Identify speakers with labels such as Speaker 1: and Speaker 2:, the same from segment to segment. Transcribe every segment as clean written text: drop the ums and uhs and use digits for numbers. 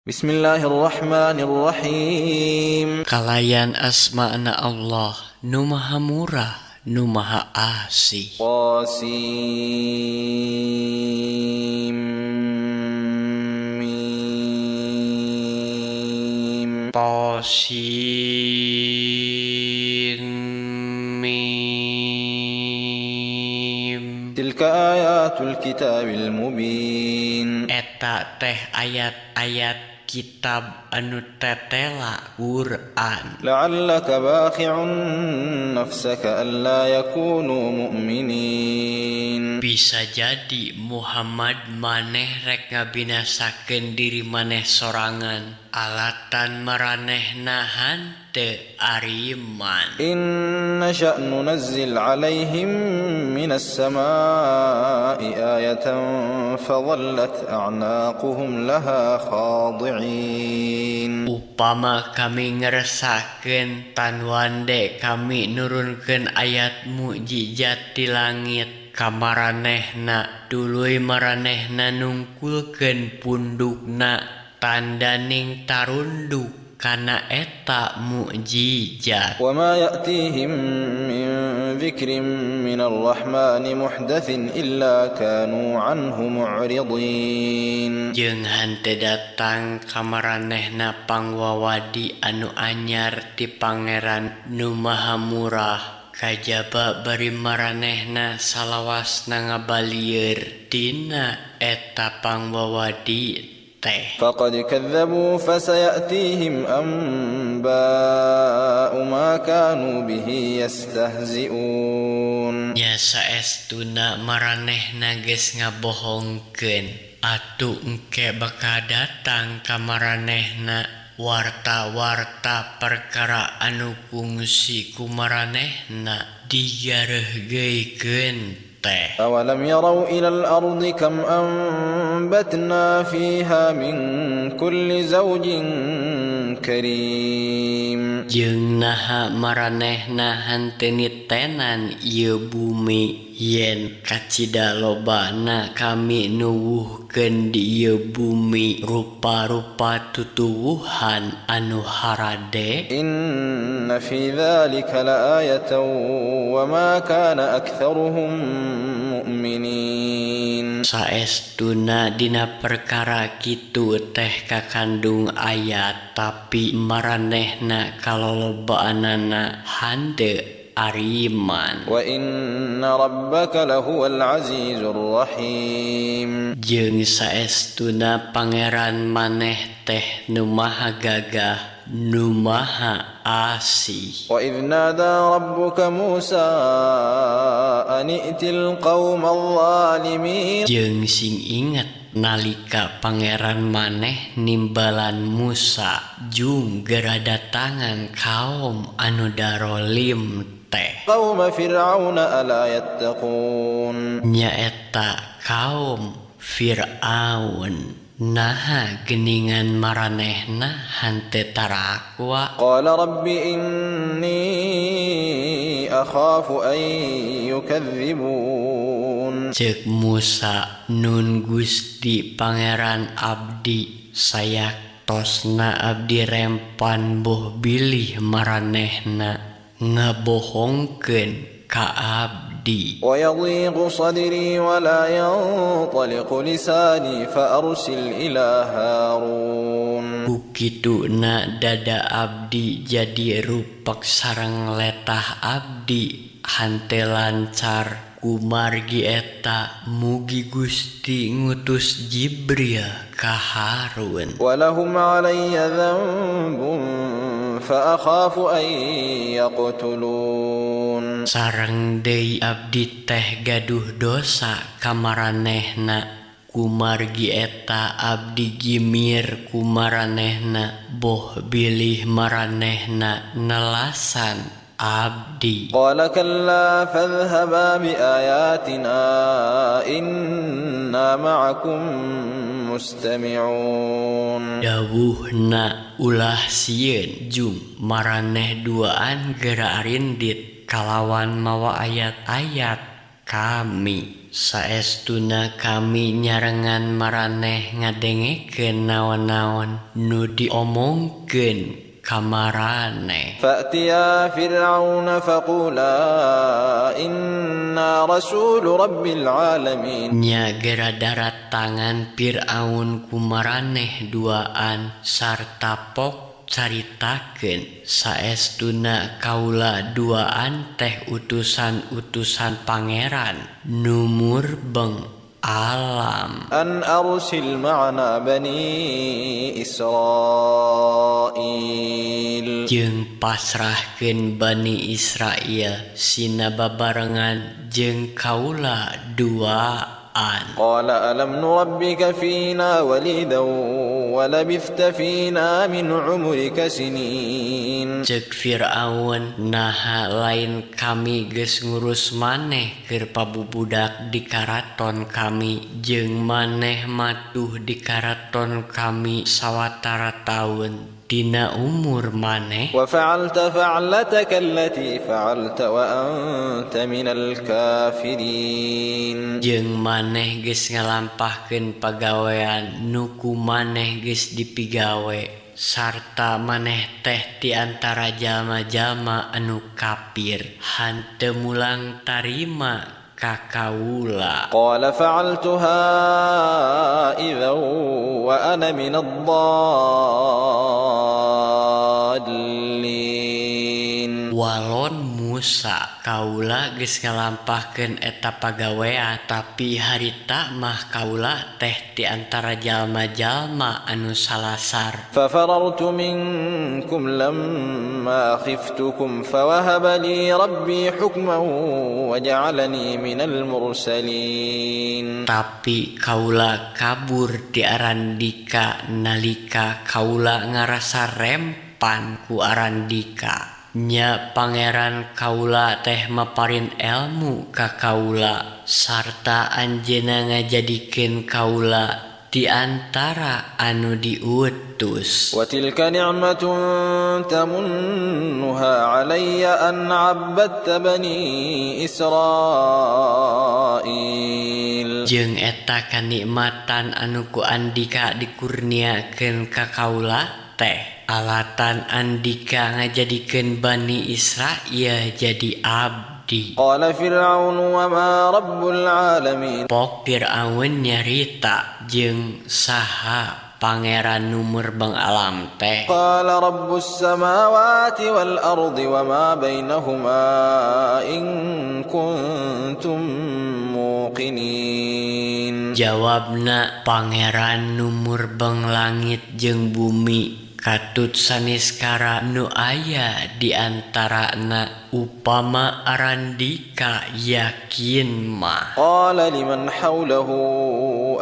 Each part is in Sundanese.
Speaker 1: بسم الله الرحمن الرحيم.
Speaker 2: Kalayan asmana Allah nu maha murah, nu maha asih.
Speaker 1: طاسيم.
Speaker 2: Tosin mim.
Speaker 1: تلك آيات الكتاب المبين.
Speaker 2: Eta teh ayat-ayat kitab anu tetela Quran.
Speaker 1: لعلك باخع نفسك ألا يكونوا مؤمنين.
Speaker 2: Bisa jadi, Muhammad, maneh rek ngabinasakeun diri maneh sorangan alatan maranehna henteu ariman.
Speaker 1: إن نشأ ننزل عليهم من السماء آية فظلت أعناقهم لها خاضعين.
Speaker 2: Upama kami ngersakeun, tanwande kami nurunkeun ayat mukjizat ti langit kamaranehna, tuluy maranehna nungkulkeun pundukna tandaning tarunduk kana eta mukjizat.
Speaker 1: وما يأتيهم من ذكر من الرحمن محدث إلا كانوا عنه معرضين.
Speaker 2: Jeung henteu datang kamaranehna pangwawadi anu anyar ti Pangeran nu Maha Murah kajaba bari maranehna salawasna ngabalieur tina eta pangwawadi teh.
Speaker 1: فقد كذبوا فسيأتيهم أنباء ما كانوا به يستهزئون.
Speaker 2: Nya saestuna maranehna geus ngabohongkeun, atuh engke bakal datang ka maranehna warta-warta perkara anu kungsi ku maranehna digareuhgeuikeun teh.
Speaker 1: أولم يروا إلى الأرض كم أنبتنا فيها من كل زوج كريم.
Speaker 2: Jeung naha maranehna henteu nitenan ieu bumi yen kacida lobana kami nuwuhkeun di ieu bumi rupa-rupa tutuwuhan anu harade?
Speaker 1: إن في ذلك لآية وما كان أكثرهم مؤمنين.
Speaker 2: Saestuna dina perkara kitu teh kakandung ayat, tapi maranehna kalolobaanana henteu ariman.
Speaker 1: وإن ربك لهو العزيز الرحيم.
Speaker 2: Jeung saestuna Pangeran maneh teh nu maha gagah, nu maha asih.
Speaker 1: وإذ نادى ربك موسى أن ائت القوم الظالمين.
Speaker 2: Jeung sing inget nalika Pangeran maneh nimbalan Musa, jung gera datangan kaum anu darolim teh.
Speaker 1: قوم فرعون ألا يتقون.
Speaker 2: Nyaeta kaum Fir'aun, naha geningan maranehna henteu tarakwa?
Speaker 1: قال رب إني أخاف أن يكذبون.
Speaker 2: Cek Musa, "Nun Gusti Pangeran abdi, sayaktosna abdi rempan boh bilih maranehna ngabohongkeun ka abdi."
Speaker 1: ويضيق صدري ولا ينطلق لساني فأرسل إلى هارون.
Speaker 2: Kukituna dada abdi jadi rupak sareng letah abdi henteu lancar, kumargi eta mugi Gusti ngutus Jibril ka Harun.
Speaker 1: ولهم علي ذنب فأخاف أن يقتلون.
Speaker 2: Sareng deui abdi teh gaduh dosa ka maranehna, kumargi eta abdi gimir ku maranehna boh bilih maranehna nelasan abdi.
Speaker 1: قال كلا فاذهبا بآياتنا إنا معكم مستمعون.
Speaker 2: Dawuhna, "Ulah sieun, jung maraneh duaan gera arindit kalawan mawa ayat-ayat Kami saestuna kami nyarengan maraneh ngadengekeun naon-naon nu diomongkeun ka maraneh.
Speaker 1: فأتيا فرعون فقولا إنا رسول رب العالمين.
Speaker 2: Nya gera daratangan Fir'aun ku maraneh duaan sarta pok caritakeun saestuna kaula duaan teh utusan-utusan Pangeran nu murbeng alam.
Speaker 1: أن أرسل معنا بني إسرائيل.
Speaker 2: Jeung pasrahkeun Bani Israil sina babarengan jeung kaula duaan.
Speaker 1: قال ألم نربك فينا وليدا ولبثت فينا من عمرك سنين.
Speaker 2: Cek Fir'aun, naha lain kami geus ngurus maneh keur pabubudak di karaton kami jeung maneh matuh di karaton kami sawatara taun dina umur maneh.
Speaker 1: وفعلت فعلتك التي فعلت وأنت من الكافرين.
Speaker 2: Jeung maneh geus ngalampahkeun pagawean nu ku maneh geus dipigawe sarta maneh teh ti antara jalma-jalma anu kafir henteu mulang tarima ka kaula.
Speaker 1: قال فعلتها إذا وأنا من الضالين.
Speaker 2: Walon Musa, kaula geus ngalampahkeun eta pagawean, tapi harita mah kaula teh ti antara jalma-jalma anu salasar.
Speaker 1: ففررت منكم لما خفتكم فوهب لي ربي حكما وجعلني من المرسلين.
Speaker 2: Tapi kaula kabur ti arandika nalika kaula ngarasa rempan ku arandika. Nya Pangeran kaula teh maparin elmu ka kaula sarta anjeunna ngajadikeun kaula di antara anu diutus.
Speaker 1: وتلك نعمة تمنها علي أن عبدت بني إسرائيل.
Speaker 2: Jeung eta kanikmatan anu ku andika dikurniakeun ka kaula teh alatan andika ngajadikeun Bani Israil jadi abdi.
Speaker 1: قال فرعون وما رب العالمين.
Speaker 2: Pok Fir'aun nyarita, jeung saha pangeran nu murbeng alam teh?
Speaker 1: قال رب السماوات والأرض وما بينهما إن كنتم موقنين.
Speaker 2: Jawabna, pangeran nu murbeng langit jeung bumi katut saniskara nu aya di antarana upama arandika yakin mah.
Speaker 1: قال لمن حوله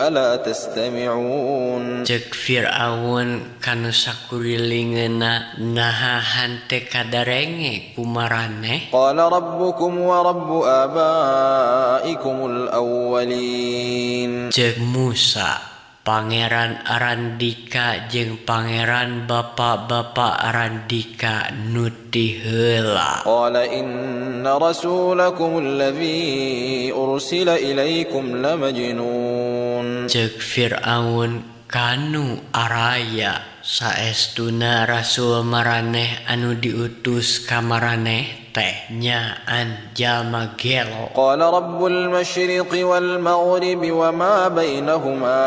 Speaker 1: ألا تستمعون.
Speaker 2: Cek Fir'aun kanu sakurilingeuna, naha hante kadarenge ku maraneh?
Speaker 1: قال ربكم ورب آبائكم الأولين.
Speaker 2: Cek Musa, Pangeran Arandika jeung pangeran bapak-bapak Arandika nu ti heula.
Speaker 1: قال إن رسولكم الذي أرسل إليكم لمجنون.
Speaker 2: Cek Fir'aun kanu araya, saestuna rasul maraneh anu diutus ka maraneh teh nyaan jalma gelo.
Speaker 1: قال رب المشرق والمغرب وما بينهما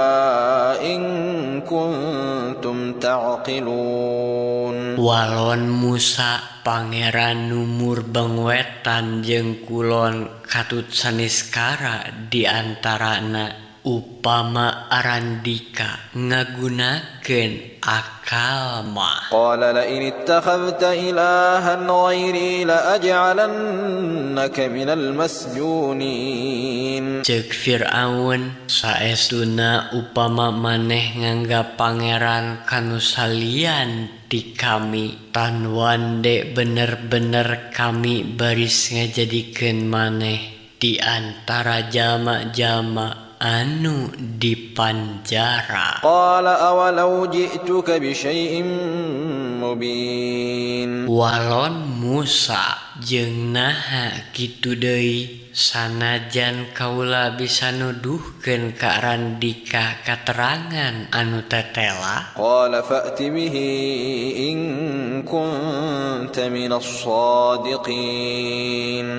Speaker 1: إن كنتم تعقلون.
Speaker 2: Walon Musa, pangeran nu murbeng wetan jeung kulon katut saniskara di antarana upama arandika ngagunakeun akal mah.
Speaker 1: قال لئن اتخذت إلها غيري لأجعلنك من المسجونين.
Speaker 2: Cek Fir'aun, saestuna upama maneh nganggap pangeran kanu salian ti kami tan wande bener-bener kami baris ngajadikeun maneh di antara jalma-jalma anu dipanjara.
Speaker 1: قال أولو جئتك بشيء مبين.
Speaker 2: Walon Musa, Jeung naha kitu deui sanajan kaula bisa nuduhkeun ka Arandika katerangan anu tetela.
Speaker 1: قال فأت به إن كنت من الصادقين.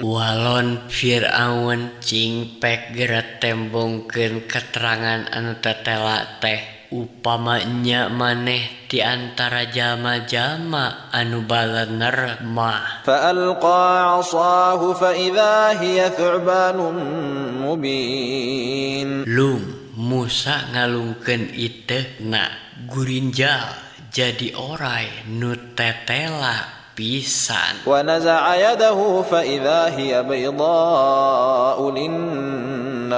Speaker 2: Walon Fir'aun cing pek geura tembongkeun keterangan anu tetela teh upamanya maneh di antara jalma-jalma anu balener mah.
Speaker 1: فألقى عصاه فإذا هي ثعبان مبين.
Speaker 2: Lung Musa ngalungkeun iteukna gurinjal jadi orai nu tetela pisan.
Speaker 1: ونزع يده فإذا هي بيضاء للناظرين.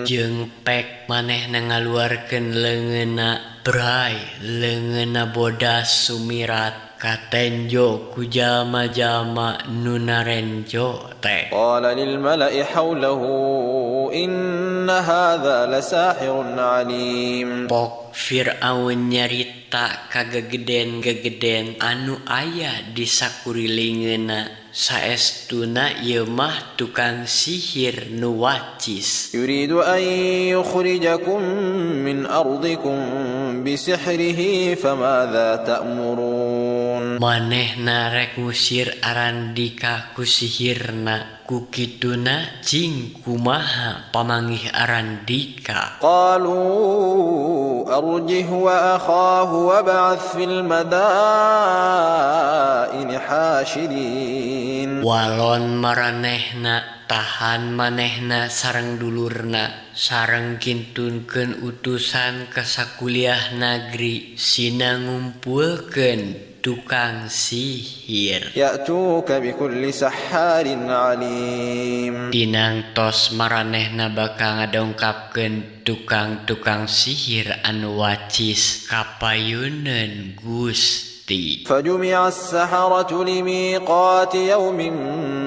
Speaker 2: Jeung pek manehna ngaluarkeun leungeunna bray leungeunna bodas sumirat katenjo ku jalma-jalma nu narenjo teh.
Speaker 1: قال للملأ حوله إن هذا لساحر عليم.
Speaker 2: Pok Fir'aun nyarita ka gegeden-gegeden anu aya di sakurilingeunna saestuna ieu mah tukang sihir nu wacis.
Speaker 1: يريد أن يخرجكم من أرضكم بسحره فماذا تأمرون.
Speaker 2: Manehna rek ngusir Arandika ku sihirna ku kituna cing kumaha pamanggih Arandika.
Speaker 1: قالوا أرجه وأخاه وابعث في المدائن حاشرين.
Speaker 2: Walon maranehna tahan manehna sareng dulurna sareng kintunkeun utusan ka sakuliah nagri sina ngumpulkeun tukang sihir.
Speaker 1: يأتوك بكل سحار عليم.
Speaker 2: Tinangtos maranehna bakal ngadongkapkeun tukang-tukang sihir anu wacis kapayuneun Gusti.
Speaker 1: فجمع السحرة لميقات يوم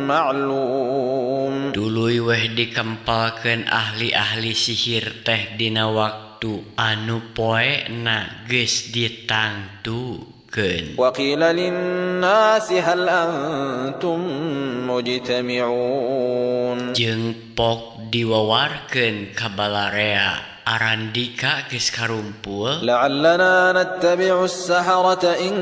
Speaker 1: معلوم.
Speaker 2: Tuluy weh dikempalkeun ahli-ahli sihir teh dina waktu anu poena geus ditangtukeun.
Speaker 1: وقيل للناس هل أنتم مجتمعون.
Speaker 2: Jeung pok diwawarkeun ka balarea Arandika geus karumpul.
Speaker 1: لعلنا نتبع السحرة إن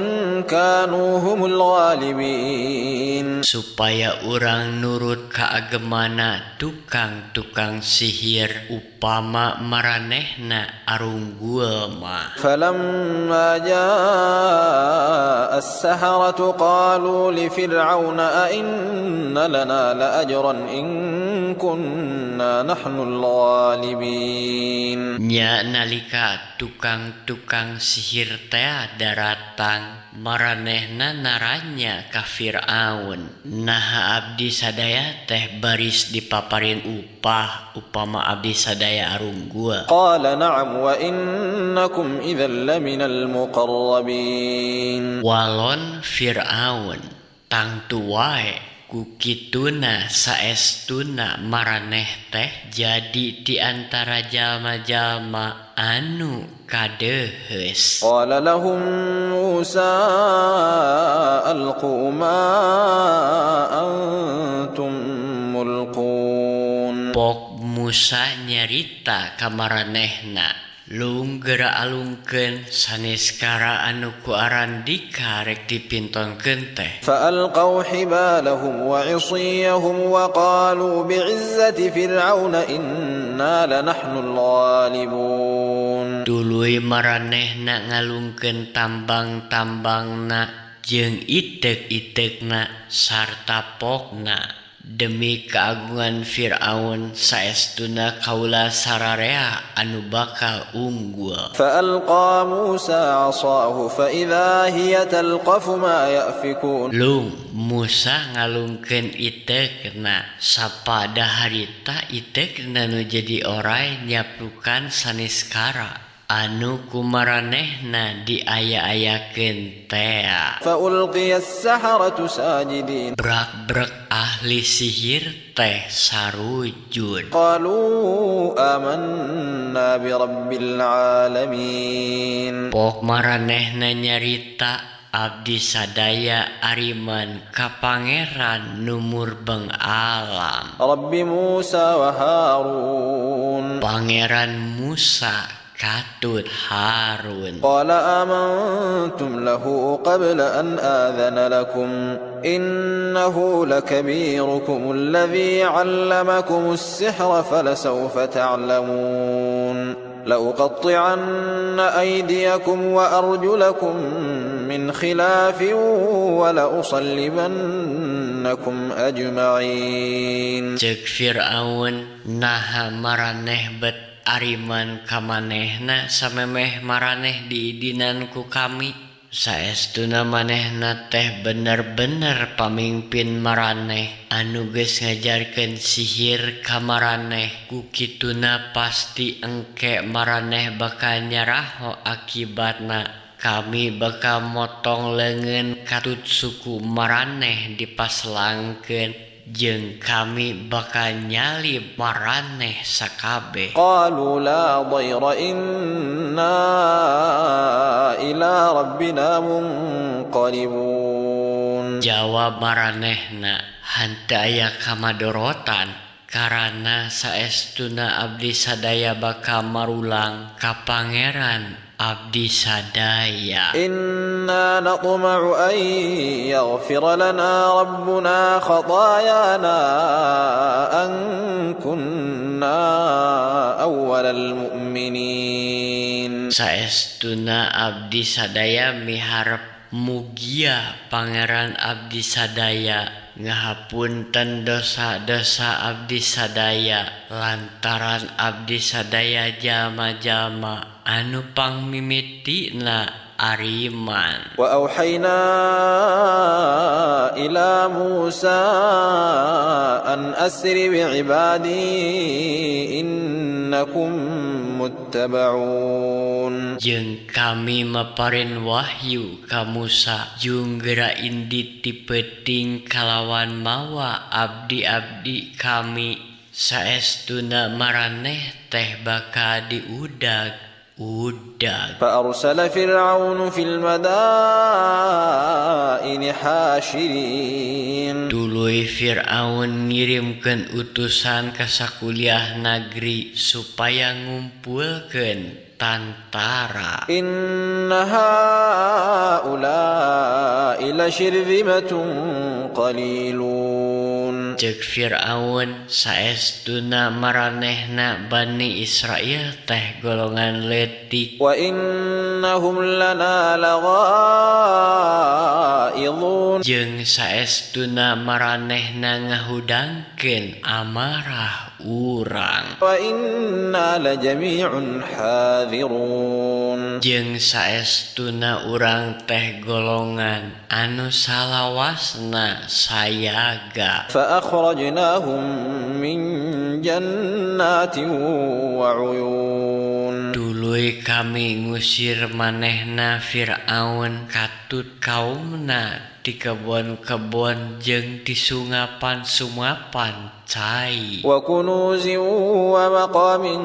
Speaker 1: كانوا هم الغالبين.
Speaker 2: Supaya urang nurut kaagemana tukang-tukang sihir upama maranehna arunggul mah.
Speaker 1: فلما جاء السحرة قالوا لفرعون أئن لنا لأجرا إن كنا نحن الغالبين.
Speaker 2: Nya nalika tukang-tukang sihir teh daratang maranehna naranya ka Fir'aun, naha abdi sadaya teh baris dipaparin upah upama abdi sadaya arunggul.
Speaker 1: قال نعم وإنكم إذا لمن المقربين.
Speaker 2: Walon Fir'aun tangtu wae ku kituna saestuna maraneh teh jadi di antara jalma-jalma anu kadeheus.
Speaker 1: قال لهم موسى ألقوا ما أنتم ملقون.
Speaker 2: Pok Musa nyarita ka maranehna lung geura alungkeun saneskara anu ku Arandika rek dipintonkeun teh.
Speaker 1: فألقوا حبالهم وعصيهم وقالوا بعزة فرعون إنا لنحن الغالبون.
Speaker 2: Tuluy maranehna ngalungkeun tambang-tambangna jeung itek-itekna sarta pokna demi keagungan Fir'aun saestuna kaula sararea anu bakal unggul.
Speaker 1: فألقى موسى عصاه فإذا هي تلقف ما يأفكون.
Speaker 2: Lung Musa ngalungkeun itekna sapada harita itekna nu jadi orai nyaplukan saneskara anu kumaranehna diaya-ayakeun tea.
Speaker 1: فألقي السحرة ساجدين.
Speaker 2: Brak-brek ahli sihir teh sarujud.
Speaker 1: قالوا آمنا برب العالمين.
Speaker 2: Pok maranehna nyarita Abdi sadaya ariman ka Pangeran nu murbeng alam.
Speaker 1: Rabbi Musa wa Harun.
Speaker 2: Pangeran Musa katut Harun.
Speaker 1: Qala amantum lahu qabla an adhana lakum innahu lakabirukum alladhi 'allamakum as-sihra falasawfa ta'lamun لأقطعن أيديكم وأرجلكم من خلاف ولأصلبنكم أجمعين.
Speaker 2: Cek Fir'aun naha maraneh bet ariman ka manehna samemeh maraneh diidinan ku kami. Saestuna manehna teh bener-bener pamingpin maraneh anu geus ngajarkeun sihir ka maraneh. Ku kituna pasti engke maraneh bakal nyaraho akibatna. Kami bakal motong leungeun katut suku maraneh dipaslangkeun jeung kami bakal nyalib maraneh sakabeh.
Speaker 1: Qalu la dhayra inna ila rabbina munqalibun.
Speaker 2: Jawab maranehna henteu aya kamadorotan karana saestuna abdi sadaya bakal marulang ka Pangeran abdi sadaya.
Speaker 1: Inna natma'u an yaghfira lana rabbuna khatayana an kunna awwalal mu'minin.
Speaker 2: Saestuna abdi sadaya miharep mugia Pangeran abdi sadaya ngahapunten dosa-dosa abdi sadaya lantaran abdi sadaya jalma-jalma anu pangmimitina ariman.
Speaker 1: Wa auhayna ila Musa an asri bi'ibadi innakum muttabaun.
Speaker 2: Jeung kami maparin wahyu ka Musa jeung geura indit ti peuting kalawan mawa abdi-abdi kami. Saestuna maraneh teh bakal diudag udag.
Speaker 1: Fa arsala Fir'aun fil madaini hashirin.
Speaker 2: Tuluy Fir'aun ngirimkeun utusan ka sakuliah nagri supaya ngumpulkeun tantara.
Speaker 1: Inna haula'i lasyirzimatun qalilun.
Speaker 2: Cek Fir'aun saestuna maranehna Bani Israil teh golongan leutik.
Speaker 1: Wa innahum lana laghaizun.
Speaker 2: Jeung saestuna maranehna ngahudangkeun amarah urang.
Speaker 1: Wa inna lajami'un hadhirun.
Speaker 2: Jeung saestuna urang teh golongan anu salawasna sayaga.
Speaker 1: Fa akhrajnahum min jannatin wa 'uyun.
Speaker 2: Tuluy kami ngusir manehna Fir'aun katut kaumna di kebon-kebon jeung di sungapan-sungapan cai.
Speaker 1: Wa kunuzin wa maqamin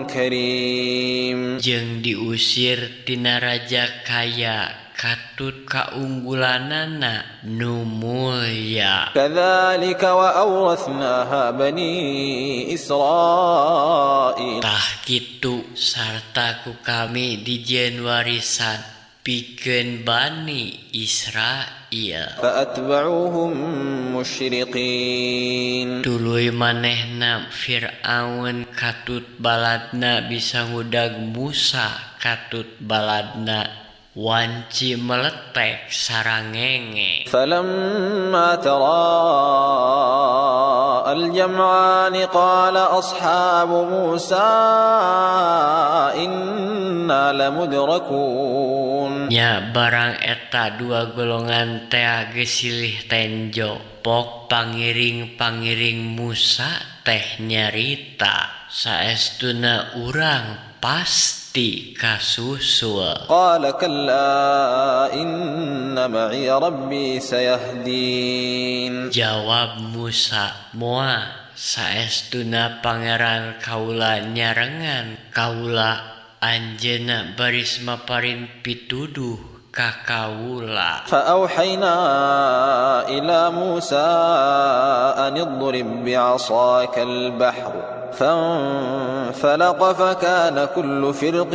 Speaker 1: karim.
Speaker 2: Jeung diusir tina raja kaya katut kaunggulanana nu mulya.
Speaker 1: Kadzalika wa awrathnaha bani Israil.
Speaker 2: Tah kitu sarta ku kami dijieun warisan pikeun Bani Israil.
Speaker 1: Fa'atba'uhum musyriqin.
Speaker 2: Tuluy manehna Fir'aun katut baladna bisa ngudag Musa katut baladna wanci meletek sarangenge.
Speaker 1: Falamma tara al-jam'ani qala ashabu Musa inna lamudrakun.
Speaker 2: Nya barang eta dua golongan teh geus silih tenjo. Pok pangiring-pangiring Musa teh nyarita saestuna urang pasti kasusul.
Speaker 1: Qala kalla inna ma'i rabbi sayahdin.
Speaker 2: Jawab Musa, moa saestuna pangeran kaula nyarengan kaula anjeunna baris maparin pituduh ka kaula.
Speaker 1: فأوحينا إلى موسى أن اضرب بعصاك البحر فانفلق فكان كل فرق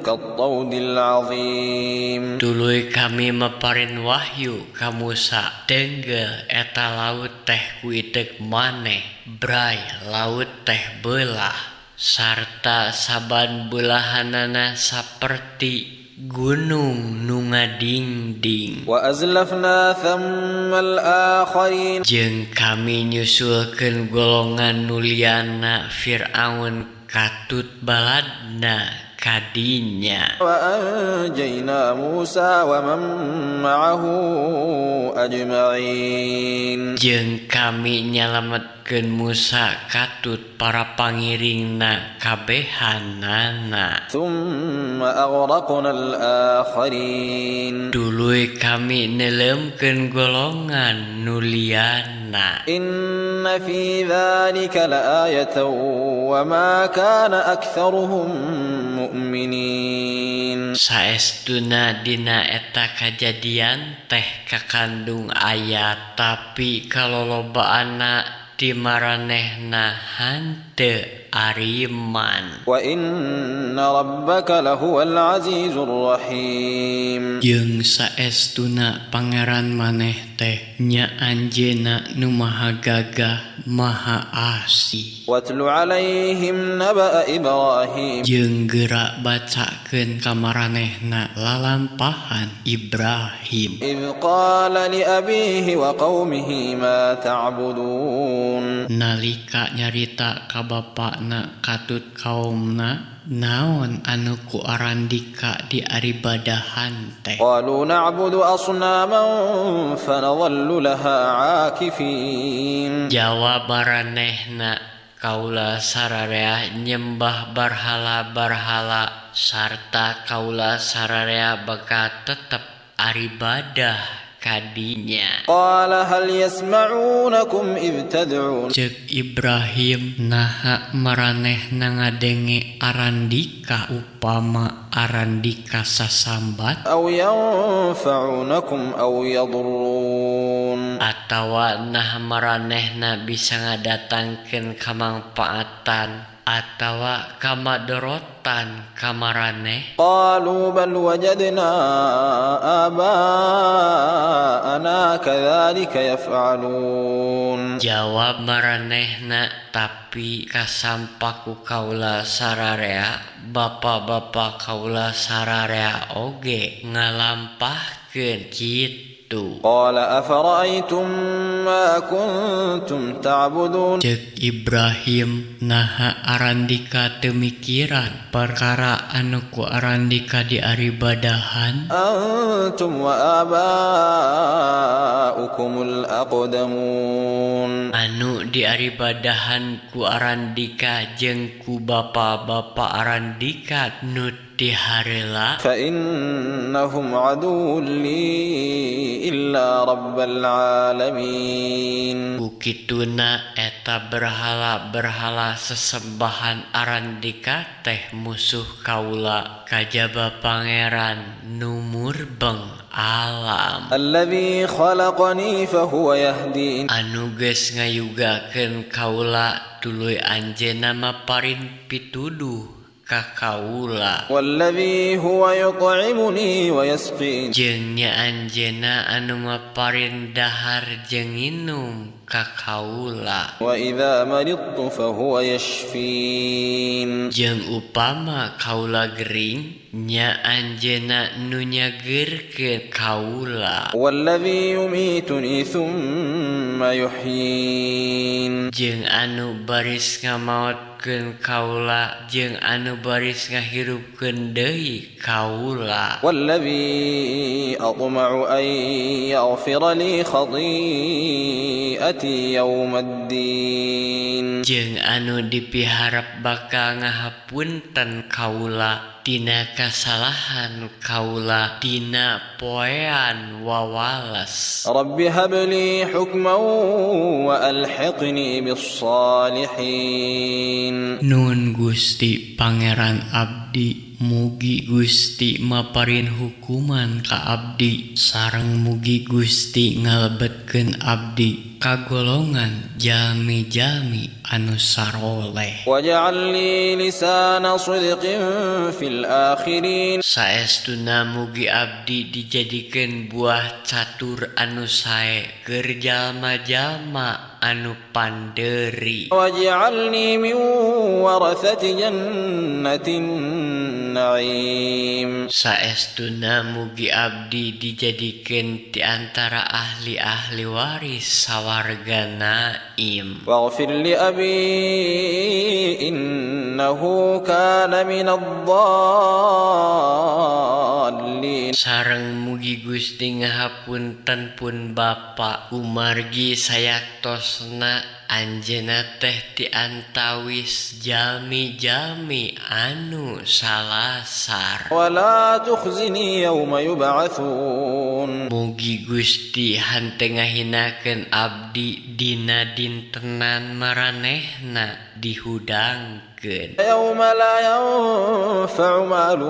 Speaker 1: كالطود العظيم.
Speaker 2: Tuluy kami maparin wahyu ka Musa, tenggel eta laut teh ku iteuk maneh, bray laut teh belah sarta saban belahanana saperti gunung nu ngadingding.
Speaker 1: وأزلفنا ثم الآخرين.
Speaker 2: Jeung kami nyusulkeun golongan nu liana Fir'aun katut baladna kadinya.
Speaker 1: وأنجينا موسى ومن معه أجمعين.
Speaker 2: Jeung kami nyalametkeun Musa katut para pangiringna kabehanana.
Speaker 1: ثم أغرقنا الآخرين.
Speaker 2: Tuluy kami neuleumkeun golongan nu liana.
Speaker 1: إن في ذلك لآية وما كان أكثرهم مؤمنين.
Speaker 2: Saestuna dina eta kajadian teh kakandung ayat, tapi kalolobaanna ti maranehna hanteu ariman.
Speaker 1: وإن ربك لهو العزيز الرحيم.
Speaker 2: Jeung saestuna pangeran maneh teh nya anjeunna nu maha gagah maha asih.
Speaker 1: واتل عليهم نبأ إبراهيم.
Speaker 2: Jeung geura bacakeun ka maranehna lalampahan Ibrahim.
Speaker 1: إذ قال لأبيه وقومه ما تعبدون.
Speaker 2: Nalika nyarita ka bapana katut kaumna, naon anu ku arandika diaribadahan teh?
Speaker 1: قالوا نعبد أصناما فنظل لها عاكفين.
Speaker 2: Jawab maranehna, kaula sararea nyembah barhala-barhala sarta kaula sararea bakal tetep aribadah kadinya.
Speaker 1: قال هل يسمعونكم إذ تدعون.
Speaker 2: Cek Ibrahim, naha maranehna ngadenge arandika upama arandika sasambat?
Speaker 1: أو ينفعونكم أو يضرون.
Speaker 2: Atawa nah maranehna bisa ngadatangkeun kamangpaatan atawa kamadorotan ka maraneh?
Speaker 1: قالوا بل وجدنا آباءنا كذلك يفعلون.
Speaker 2: Jawab maranehna, tapi kasampak ku kaula sararea bapa-bapa kaula sararea oge ngalampahkeun kitu.
Speaker 1: قال أفرأيتم ما كنتم تعبدون.
Speaker 2: Cek Ibrahim, naha arandika teu mikiran perkara anu ku arandika diaribadahan?
Speaker 1: أنتم وآباؤكم الأقدمون.
Speaker 2: Anu diaribadahan ku arandika jeung ku bapa-bapa arandika nu ti hareula?
Speaker 1: فإنهم عدو لي إلا رب العالمين.
Speaker 2: Ku kituna eta berhala-berhala sesembahan arandika teh musuh kaula kajaba pangeran nu murbeng alam.
Speaker 1: الذي خلقني فهو يهدين.
Speaker 2: Anu geus ngayugakeun kaula, tuluy anjeunna maparin pituduh ka kaula.
Speaker 1: والذي هو يطعمني ويسقين.
Speaker 2: Jeung nya anjeunna anu maparin dahar jeung nginum ka kaula.
Speaker 1: وإذا مرضت فهو يشفين.
Speaker 2: Jeung upama kaula gering, nya anjeunna nu nyageurkeun kaula.
Speaker 1: والذي يميتني ثم يحيين.
Speaker 2: Jeung anu baris ngamaotkeun kaula jeung anu baris ngahirupkeun deui kaula.
Speaker 1: والذي أطمع أن يغفر لي خطيئتي يوم الدين.
Speaker 2: Jeung anu dipiharap bakal ngahapunten kaula tina kasalahan kaula dina poean wawales.
Speaker 1: رب هب لي حكما وألحقني بالصالحين.
Speaker 2: Nun Gusti Pangeran abdi, Mugi Gusti maparin hukuman ka abdi sareng mugi Gusti ngalebetkeun abdi ka golongan jalmi-jalmi anu saroleh.
Speaker 1: واجعل لي لسان صدق في الآخرين.
Speaker 2: Saestuna mugi abdi dijadikeun buah catur anu sae keur jalma-jalma anu pandeuri.
Speaker 1: واجعلني من ورثة جنة النعيم.
Speaker 2: Saestuna mugi abdi dijadikeun ti antara ahli-ahli waris sawarga Naim.
Speaker 1: واغفر لأبي إنه كان من الضالين.
Speaker 2: Sareng mugi Gusti ngahapunten pun bapa kumargi sayaktosna anjeunna teh ti antawis jalmi-jalmi anu salasar.
Speaker 1: ولا تخزني يوم يبعثون.
Speaker 2: Mugi Gusti henteu ngahinakeun abdi dina dintenan maranehna dihudangkeun.
Speaker 1: يوم لا ينفع مال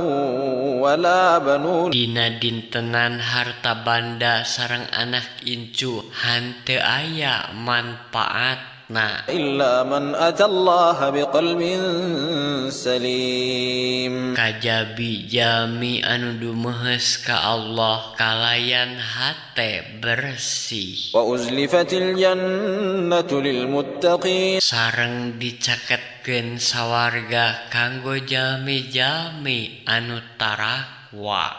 Speaker 1: ولا بنون.
Speaker 2: Dina dintenan harta banda sareng anak incu henteu aya manfaatna.
Speaker 1: إلا من أتى الله بقلب سليم.
Speaker 2: Kajabi jalmi anu dumehes ka Allah kalayan hate bersih.
Speaker 1: وأزلفت الجنة للمتقين.
Speaker 2: Sareng dicaketkeun sawarga kanggo jalmi-jalmi anu tarakwa.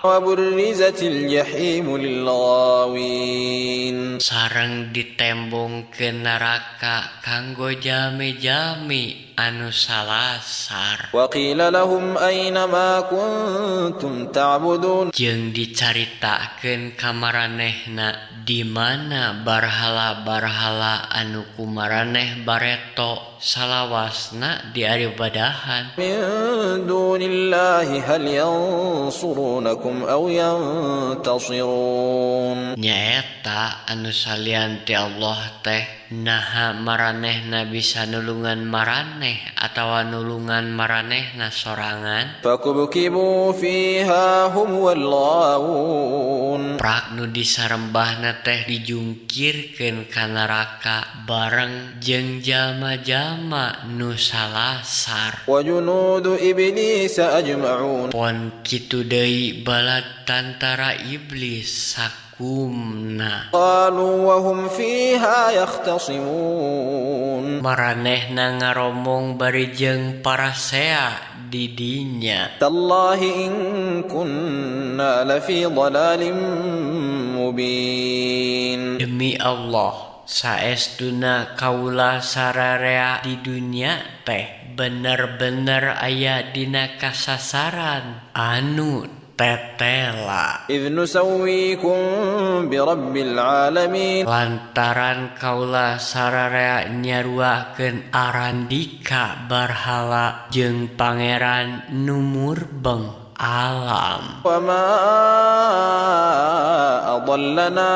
Speaker 1: وبرزت الجحيم للغاوين.
Speaker 2: Sareng ditembongkeun neraka kanggo jalmi-jalmi anu salasar.
Speaker 1: وقيل لهم أين ما كنتم تعبدون.
Speaker 2: Jeung dicaritakeun ka maranehna di mana barhala-barhala anu ku maraneh bareto salawasna diaribadahan.
Speaker 1: من دون الله هل ينصرونكم أو ينتصرون.
Speaker 2: Nyaeta anu salian ti Allah teh naha maranehna bisa nulungan maraneh atawa nulungan maranehna sorangan.
Speaker 1: فكبكبوا فيها هم والغاوون.
Speaker 2: Prak nu disarembahna teh dijungkirkeun ka neraka bareng jeung jalma-jalma nu salasar.
Speaker 1: وجنود إبليس أجمعون.
Speaker 2: Pon kitu deui balad tantara iblis sakumna.
Speaker 1: قالوا وهم فيها يختصمون.
Speaker 2: Maranehna ngaromong bari jeung parasea di dinya.
Speaker 1: تالله إن كنا لفي ضلال مبين.
Speaker 2: Demi Allah, saestuna kaula sararea di dunia teh bener-bener aya dina kasasaran anu tetela.
Speaker 1: إذ نسويكم برب العالمين.
Speaker 2: Lantaran kaula sararea nyaruakeun arandika barhala jeung pangeran nu murbeng alam.
Speaker 1: وما أضلنا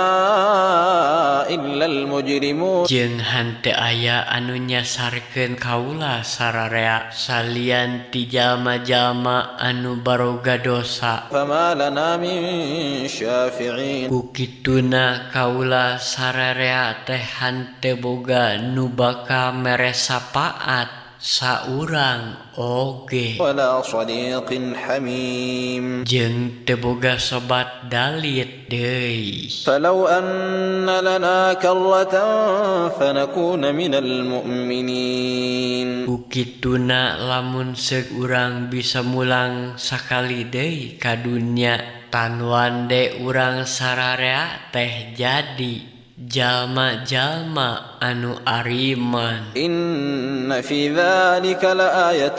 Speaker 1: إلا المجرمون.
Speaker 2: Jeung henteu aya anu nyasarkeun kaula sararea salian ti jalma-jalma anu baroga dosa.
Speaker 1: فما لنا من شافعين.
Speaker 2: Ku kituna kaula sararea teh henteu boga nu bakal mere sapaat saurang oge.
Speaker 1: ولا صديق حميم.
Speaker 2: Jeung teu boga sobat dalit deui.
Speaker 1: فلو أن لنا كرة فنكون من المؤمنين.
Speaker 2: Ku kituna lamun seuk urang bisa mulang sakali deui ka dunya tanwande urang sararea teh jadi jalma-jalma anu ariman.
Speaker 1: إن في ذلك لآية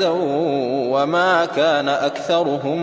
Speaker 1: وما كان أكثرهم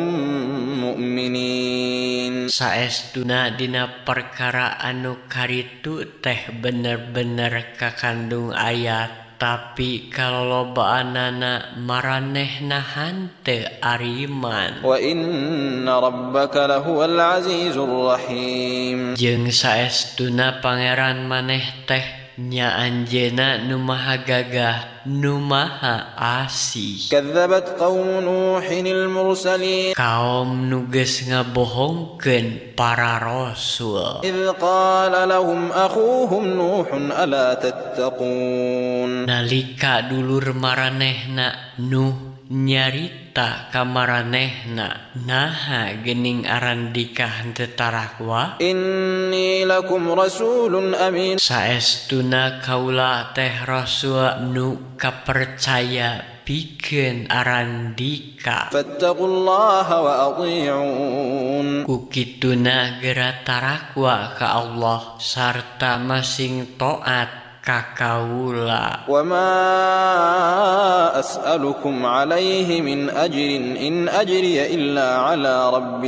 Speaker 1: مؤمنين.
Speaker 2: Saestuna dina perkara anu karitu teh bener-bener kakandung ayat, tapi kalolobaanana maranehna henteu ariman.
Speaker 1: وإن ربك لهو العزيز الرحيم.
Speaker 2: Jeung saestuna pangeran maneh teh nya anjeunna nu maha gagah nu maha asih.
Speaker 1: كذبت قوم نوح المرسلين
Speaker 2: Kaum nu geus ngabohongkeun para rasul.
Speaker 1: إذ قال لهم أخوهم نوح ألا تتقون
Speaker 2: Nalika dulur maranehna Nuh nyarita ka maranehna, naha geuning arandika henteu tarakwa?
Speaker 1: إني لكم رسول أمين
Speaker 2: Saestuna kaula teh rasul nu kapercaya pikeun arandika.
Speaker 1: فاتقوا الله وأطيعون
Speaker 2: Ku kituna geura tarakwa ka Allah sarta masing taat ka kaula.
Speaker 1: وما أسألكم عليه من أجر إن أجري إلا على رب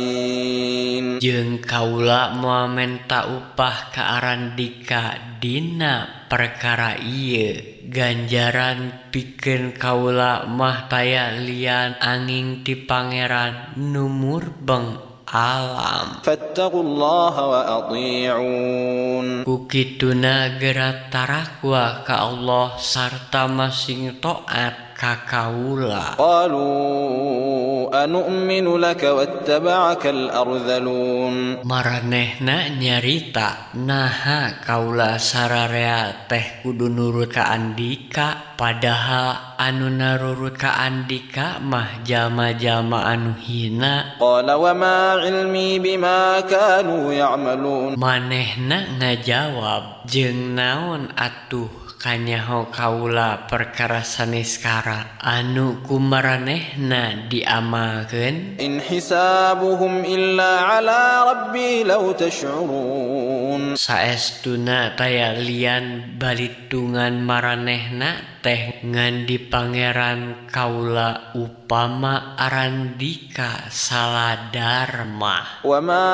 Speaker 1: العالمين
Speaker 2: Jeung kaula moal menta upah ka arandika dina perkara ieu. Ganjaran pikeun kaula mah taya lian angin ti Pangeran nu murbeng alam.
Speaker 1: فاتقوا الله وأطيعون
Speaker 2: Ku kituna geura tarakwa ka Allah sarta masing taat ka kaula.
Speaker 1: قالوا أنؤمن لك واتبعك الأرذلون
Speaker 2: Maranehna nyarita, naha kaula sararea teh kudu nurut ka andika, padahal anu narurut ka andika mah jalma-jalma anu hina.
Speaker 1: قال وما علمي بما كانوا يعملون
Speaker 2: Manehna ngajawab, jeung naon atuh kanyaho kaula perkara saneskara anu kumaranehna diamalkeun.
Speaker 1: إن حسابهم إلا على ربي لو تشعرون
Speaker 2: Saestuna taya lian balitungan maranehna teh ngan di Pangeran kaula upama arandika saladharma.
Speaker 1: وما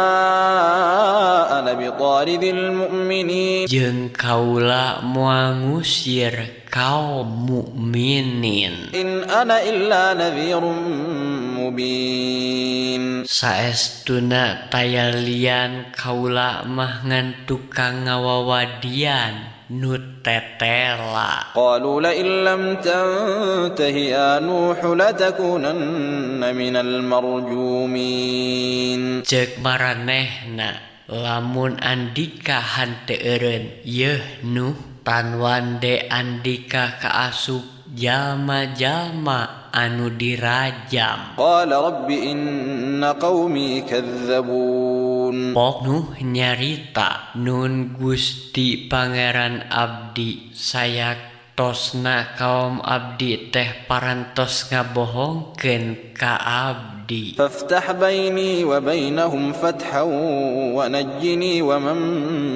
Speaker 1: أنا بطارد المؤمنين
Speaker 2: Jeung kaula moal ngusir kaum mukminin.
Speaker 1: إن أنا إلا نذير مبين
Speaker 2: Saestuna taya lian kaula mah ngan tukang ngawawadian nu tetela.
Speaker 1: قالوا لئن لم تنته يا نوح لتكونن من المرجومين
Speaker 2: Ceuk maranehna, lamun andika henteu eureun yeuh Nuh, tanwande andika kaasup jalma-jalma anu dirajam.
Speaker 1: قال رب إن قومي كذبون
Speaker 2: Pok Nuh nyarita, nun Gusti Pangeran abdi, sayaktosna kaum abdi teh parantos ngabohongkeun ka abdi.
Speaker 1: فافتح بيني وبينهم فتحا ونجني ومن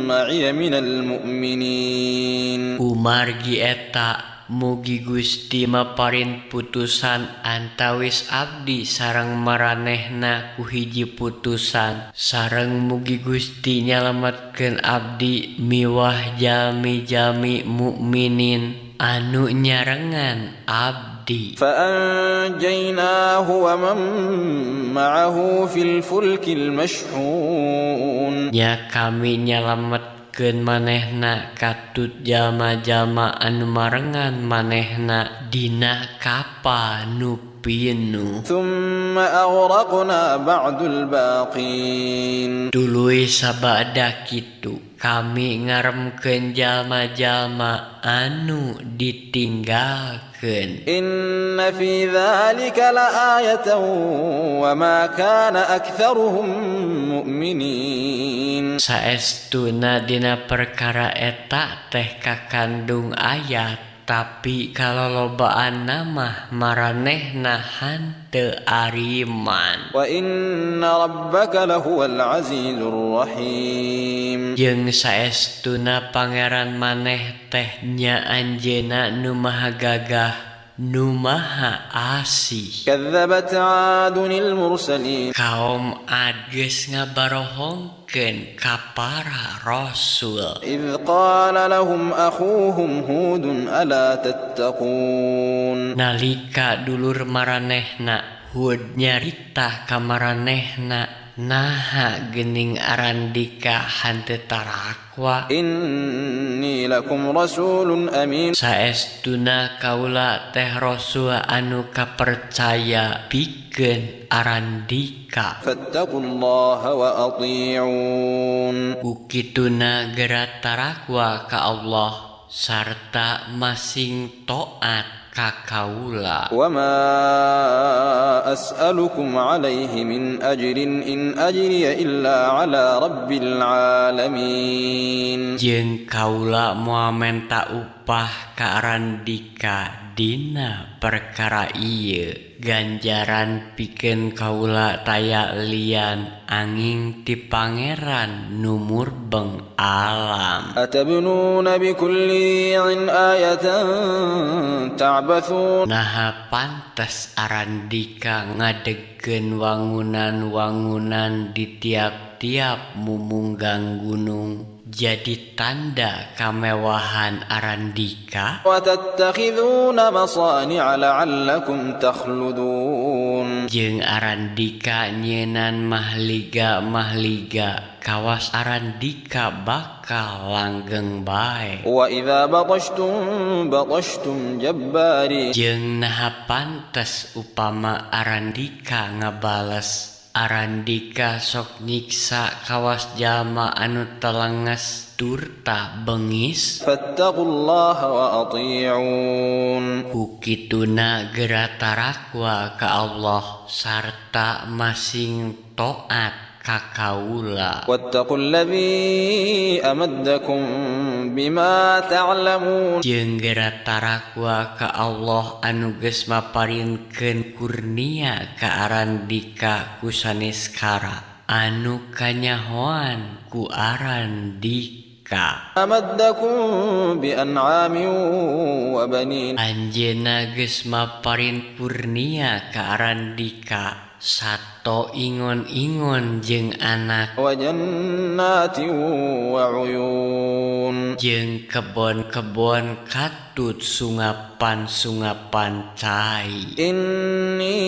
Speaker 1: معي من المؤمنين
Speaker 2: Kumargi eta mugi Gusti maparin putusan antawis abdi sareng maranehna ku hiji putusan, sareng mugi Gusti nyalametkeun abdi miwah jalmi-jalmi mukminin anu nyarengan abdi.
Speaker 1: فأنجيناه ومن معه في الفلك المشحون
Speaker 2: Nya kami nyalametkeun manehna katut jalma-jalma anu marengan manehna dina kapal nu pinuh.
Speaker 1: ثم أغرقنا بعد الباقين
Speaker 2: Tuluy sabada kitu kami ngaremkeun jalma-jalma anu ditinggalkeun.
Speaker 1: إن في ذلك لآية وما كان أكثرهم مؤمنين
Speaker 2: Saestuna dina perkara eta teh kakandung ayat, tapi kalolobaan mah maranehna henteu ariman.
Speaker 1: وإن ربك لهو العزيز الرحيم
Speaker 2: Jeung saestuna Pangeran maneh teh nya anjeunna nu maha gagah nu maha asih.
Speaker 1: كذبت عاد المرسلين
Speaker 2: Kaum Ad geus ngabarohongkeun ka para rasul.
Speaker 1: إذ قال لهم أخوهم هود ألا تتقون
Speaker 2: Nalika dulur maranehna Hud nyarita ka maranehna, Naha geuning arandika hanteu tarakwa?
Speaker 1: إني لكم رسول أمين.
Speaker 2: Saestuna kaula teh rasul anu kapercaya pikeun arandika.
Speaker 1: فاتقوا الله وأطيعون.
Speaker 2: Ku kituna gera tarakwa ka Allah sarta masing toat ka kaula.
Speaker 1: وما أسألكم عليه من أجر إن أجري إلا على رب العالمين.
Speaker 2: Jeung kaula moal menta upah ka arandika dina perkara ieu, ganjaran pikeun kaula taya lian anging ti Pangeran nu murbeng alam.
Speaker 1: أتبنون بكل ريع آية تعبثون.
Speaker 2: Naha pantes arandika ngadegkeun wangunan-wangunan di tiap-tiap mumunggang gunung jadi tanda kamewahan arandika?
Speaker 1: وتتخذون مصانع لعلكم تخلدون.
Speaker 2: Jeung arandika nyienan mahliga-mahliga kawas arandika bakal langgeng bae.
Speaker 1: وإذا بطشتم بطشتم جبارين.
Speaker 2: Jeung naha pantes upama arandika ngabales, arandika sok nyiksa kawas jalma anu telenges turta bengis?
Speaker 1: فاتقوا الله وأطيعون.
Speaker 2: Ku kituna gera tarakwa ka Allah sarta masing toat ka kaula.
Speaker 1: واتقوا الذي أمدكم بما تعلمون.
Speaker 2: Jeung gera tarakwa ka Allah anu geus maparinkeun kurnia ka arandika ku saneskara anu kanyahoan ku arandika.
Speaker 1: أمدكم بأنعام وبنين.
Speaker 2: Anjeunna geus maparin kurnia ka arandika sato ingon-ingon jeung anak,
Speaker 1: وجنات وعيون.
Speaker 2: Jeung kebon-kebon katut sungapan-sungapan cai.
Speaker 1: إني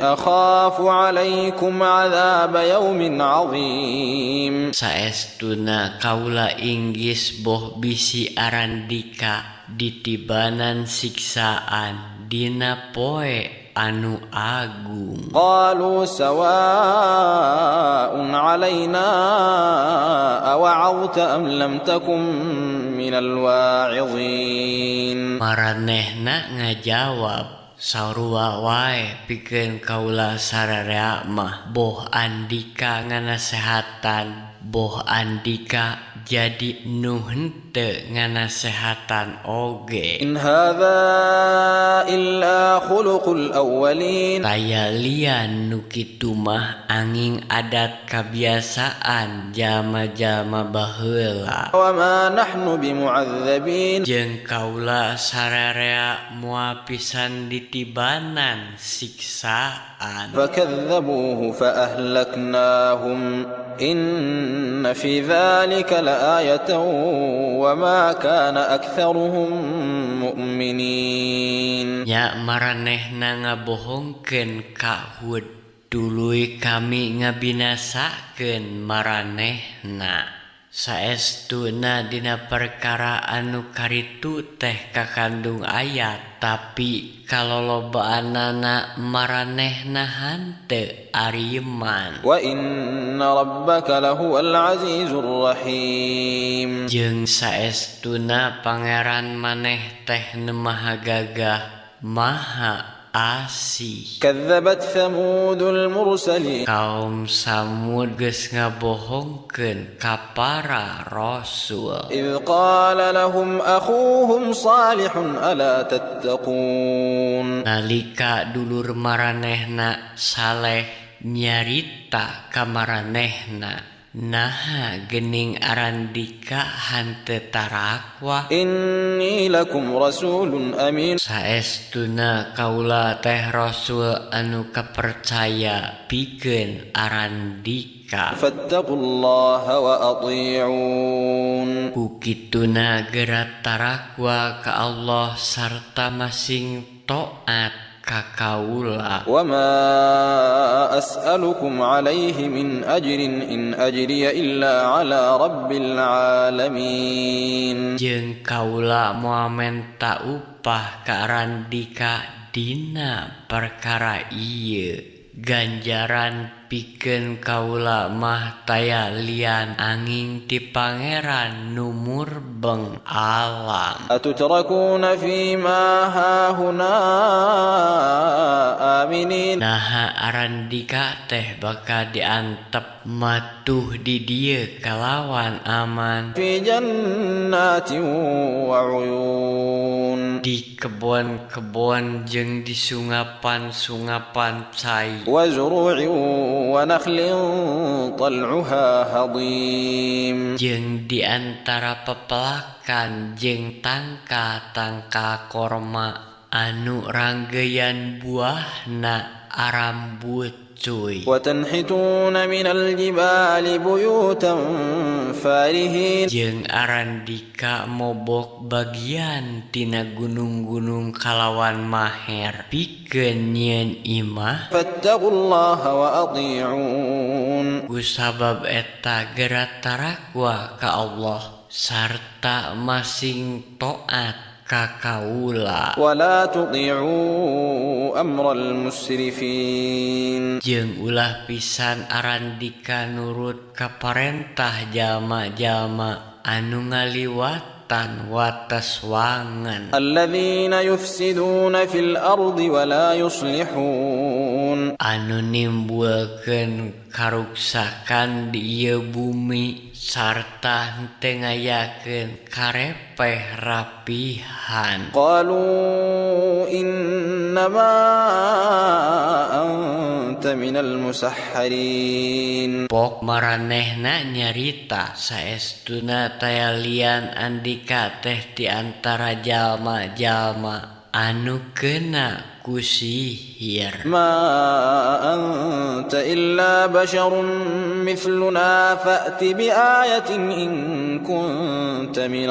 Speaker 1: أخاف عليكم عذاب يوم عظيم.
Speaker 2: Saestuna kaula inggis boh bisi arandika ditibanan siksaan dina poe anu agung.
Speaker 1: قالوا سواء علينا أوعظت أم لم تكن من الواعظين.
Speaker 2: Maranehna ngajawab, "Sarua wae pikeun kaula sararea mah, boh andika nganasehatan, boh andika jadi nu henteu nganasehatan oge."
Speaker 1: إن هذا إلا خلق الأولين.
Speaker 2: Taya lian nu kitu mah anging adat kabiasaan jalma-jalma baheula.
Speaker 1: وما نحن بمعذبين.
Speaker 2: Jeung kaula sararea moal pisan ditibanan siksaan.
Speaker 1: فكذبوه فأهلكناهم إن في ذلك لآية وما كان أكثرهم مؤمنين.
Speaker 2: Nya maranehna ngabohongkeun ka Hud, tuluy kami ngabinasakeun maranehna. Saestuna dina perkara anu karitu teh kakandung ayat, tapi kalolobaanana maranehna hanteu ariman.
Speaker 1: وإن ربك لهو العزيز الرحيم.
Speaker 2: Jeung saestuna Pangeran maneh teh nu maha gagah, maha asih.
Speaker 1: كذبت ثمود المرسلين.
Speaker 2: Kaum Samud geus ngabohongkeun ka para rasul.
Speaker 1: إذ قال لهم أخوهم صالح ألا تتقون.
Speaker 2: Nalika dulur maranehna Saleh nyarita ka maranehna, "Naha geuning arandika hanteu tarakwa?"
Speaker 1: إني لكم رسول أمين.
Speaker 2: Saestuna kaula teh rasul anu kapercaya pikeun arandika.
Speaker 1: فاتقوا الله وأطيعون.
Speaker 2: Ku kituna gera tarakwa ka Allah sarta masing toat ka kaula.
Speaker 1: وما أسألكم عليه من أجر إن أجري إلا على رب العالمين.
Speaker 2: Jeung kaula moal menta upah ka arandika dina perkara ieu. Ganjaran pikeun kaula mah taya lian angin ti Pangeran nu murbeng alam.
Speaker 1: أتتركون فيما هاهنا آمنين.
Speaker 2: Naha arandika teh bakal diantep matuh di dieu kalawan aman.
Speaker 1: في جنات وعيون.
Speaker 2: Di kebon-kebon jeung di sungapan-sungapan cai.
Speaker 1: وزروع ونخل طلعها هضيم.
Speaker 2: Jeung di antara pepelakan jeung tangka-tangka korma anu ranggeyan buahna arambucuy.
Speaker 1: وتنحتون من الجبال بيوتا فارهين.
Speaker 2: Jeung arandika mobok bagian tina gunung-gunung kalawan maher pikeun nyieun imah.
Speaker 1: فاتقوا الله وأطيعون.
Speaker 2: Ku sabab eta geura tarakwa ka Allah sarta masing taat ka kaula.
Speaker 1: ولا تطيعوا أمر المسرفين.
Speaker 2: Jeung ulah pisan arandika nurut ka parentah jalma-jalma anu ngaliwatan wates wangen.
Speaker 1: الذين يفسدون في الأرض ولا يصلحون.
Speaker 2: Anu nimbulkeun karuksakan di ieu bumi sarta henteu ngayakeun karepeh rapihan.
Speaker 1: قالوا إنما أنت من المسحرين.
Speaker 2: Pok maranehna nyarita saestuna taya lian andika teh di antara jalma-jalma anu kena ku sihir.
Speaker 1: ما أنت إلا بشر مثلنا فأت بآية إن كنت من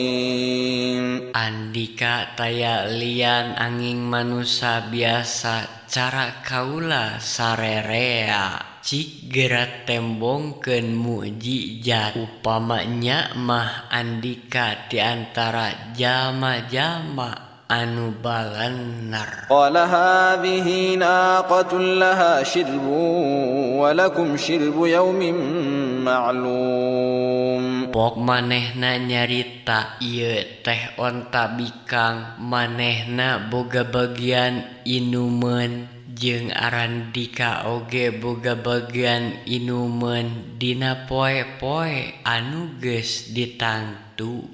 Speaker 1: الصادقين.
Speaker 2: Andika taya lian angin manusa biasa cara kaula sarerea. Cik geura tembongkeun mukjizat upamanya mah andika di antara jalma-jalma anu balener.
Speaker 1: قال هذه ناقة لها شرب ولكم شرب يوم معلوم.
Speaker 2: Pok manehna nyarita ieu teh onta bikang manehna boga bagian inumeun jeung arandika oge boga bagian inumeun dina poe-poe anu geus ditangtukeun.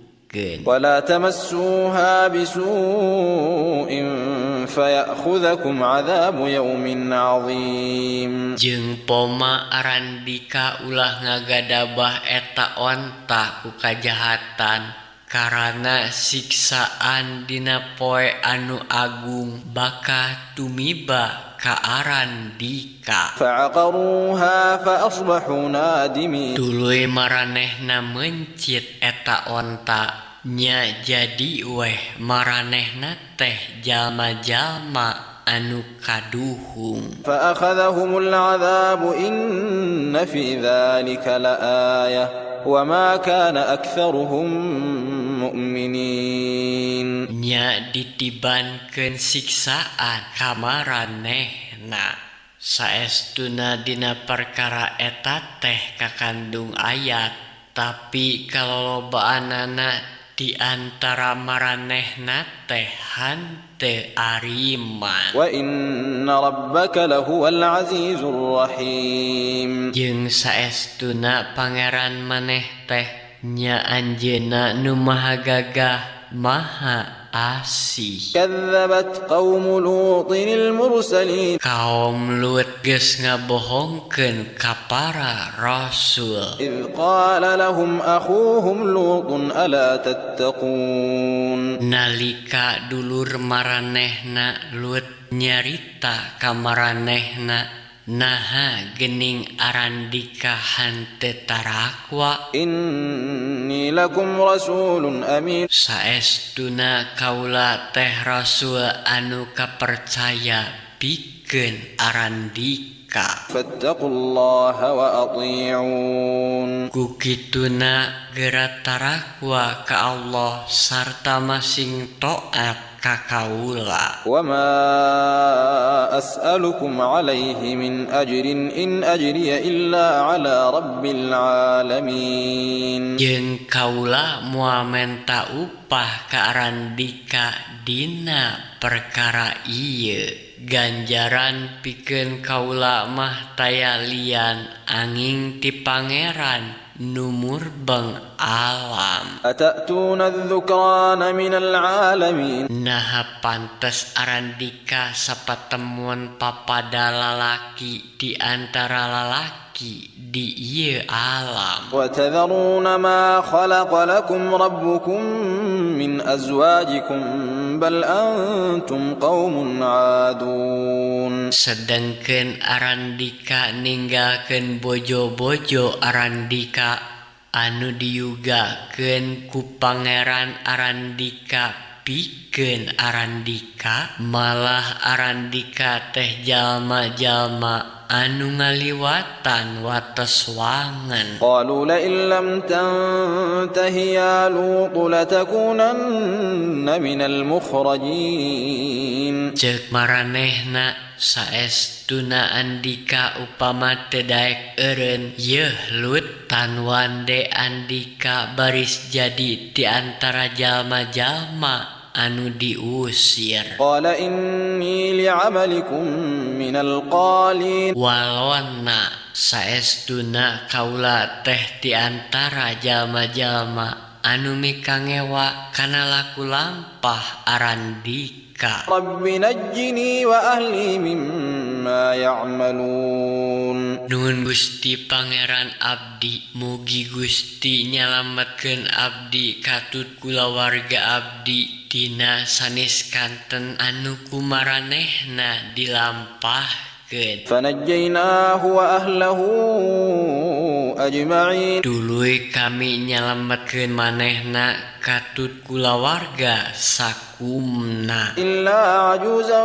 Speaker 1: ولا تمسوها بسوء فيأخذكم عذاب يوم عظيم.
Speaker 2: Jeung poma arandika ulah ngagadabah eta onta ku kajahatan karana siksaan dina poe anu agung bakal tumiba ka arandika.
Speaker 1: فعقروها فأصبحوا نادمين.
Speaker 2: Tuluy maranehna mencit eta onta nya jadi weh maranehna teh jalma-jalma anu kaduhung.
Speaker 1: فأخذهم العذاب إن في ذلك لآية وما كان أكثرهم مؤمنين.
Speaker 2: Nya ditibankeun siksaan ka maranehna. Saestuna dina perkara eta teh kakandung ayat, tapi kalolobaanana di antara maranehna teh hanteu ariman.
Speaker 1: وإن ربك لهو العزيز الرحيم.
Speaker 2: Jeung saestuna pangeran maneh teh nya anjeunna nu maha gagah maha asih.
Speaker 1: كذبت قوم لوط المرسلين.
Speaker 2: Kaum Lut geus ngabohongkeun ka para rasul.
Speaker 1: إذ قال لهم أخوهم لوط ألا تتقون.
Speaker 2: Nalika dulur maranehna Lut nyarita ka maranehna, naha gening arandika hanteu tarakwa.
Speaker 1: إني لكم رسول أمين.
Speaker 2: Saestuna kaula teh rasul anu kapercaya pikeun arandika.
Speaker 1: فاتقوا الله وأطيعون.
Speaker 2: Ku kituna geura tarakwa ka Allah sarta masing taat ka kaula.
Speaker 1: وما أسألكم عليه من أجر إن أجري إلا على رب العالمين.
Speaker 2: Jeung kaula moal menta upah ka arandika dina perkara ieu. Ganjaran pikeun kaula mah taya lian anging ti Pangeran nu murbeng alam.
Speaker 1: أتأتون الذكران من العالمين.
Speaker 2: Naha pantes arandika sapatemuan papada lalaki di antara lalaki di ieu alam.
Speaker 1: وتذرون ما خلق لكم ربكم من أزواجكم بل أنتم قوم عادون.
Speaker 2: Sedengkeun arandika ninggalkeun bojo-bojo arandika anu diyugakeun ku Pangeran arandika pikeun arandika, malah arandika teh jalma-jalma anu ngaliwatan wates wangen.
Speaker 1: قالوا لئن لم تنته يا لوط لتكونن من المخرجين.
Speaker 2: Ceuk maranehna, "Saestuna andika upama teu daek eureun yeuh Lut, tanwande andika baris jadi di antara jalma-jalma anu diusir."
Speaker 1: قال إني لعملكم من القالين.
Speaker 2: Walonna, "Saestuna kaula teh di antara jalma-jalma anu mikangewa kana laku lampah arandika."
Speaker 1: رب نجني وأهلي مما يعملون.
Speaker 2: Nuhun Gusti Pangeran abdi, mugi Gusti nyalametkeun abdi katut kulawarga abdi tina sanes kanten anu kumaranehna dilampahkeun.
Speaker 1: فنجيناه وأهله أجمعين.
Speaker 2: Tuluy kami nyalametkeun manehna katut kulawarga sakumna.
Speaker 1: إلا عجوزا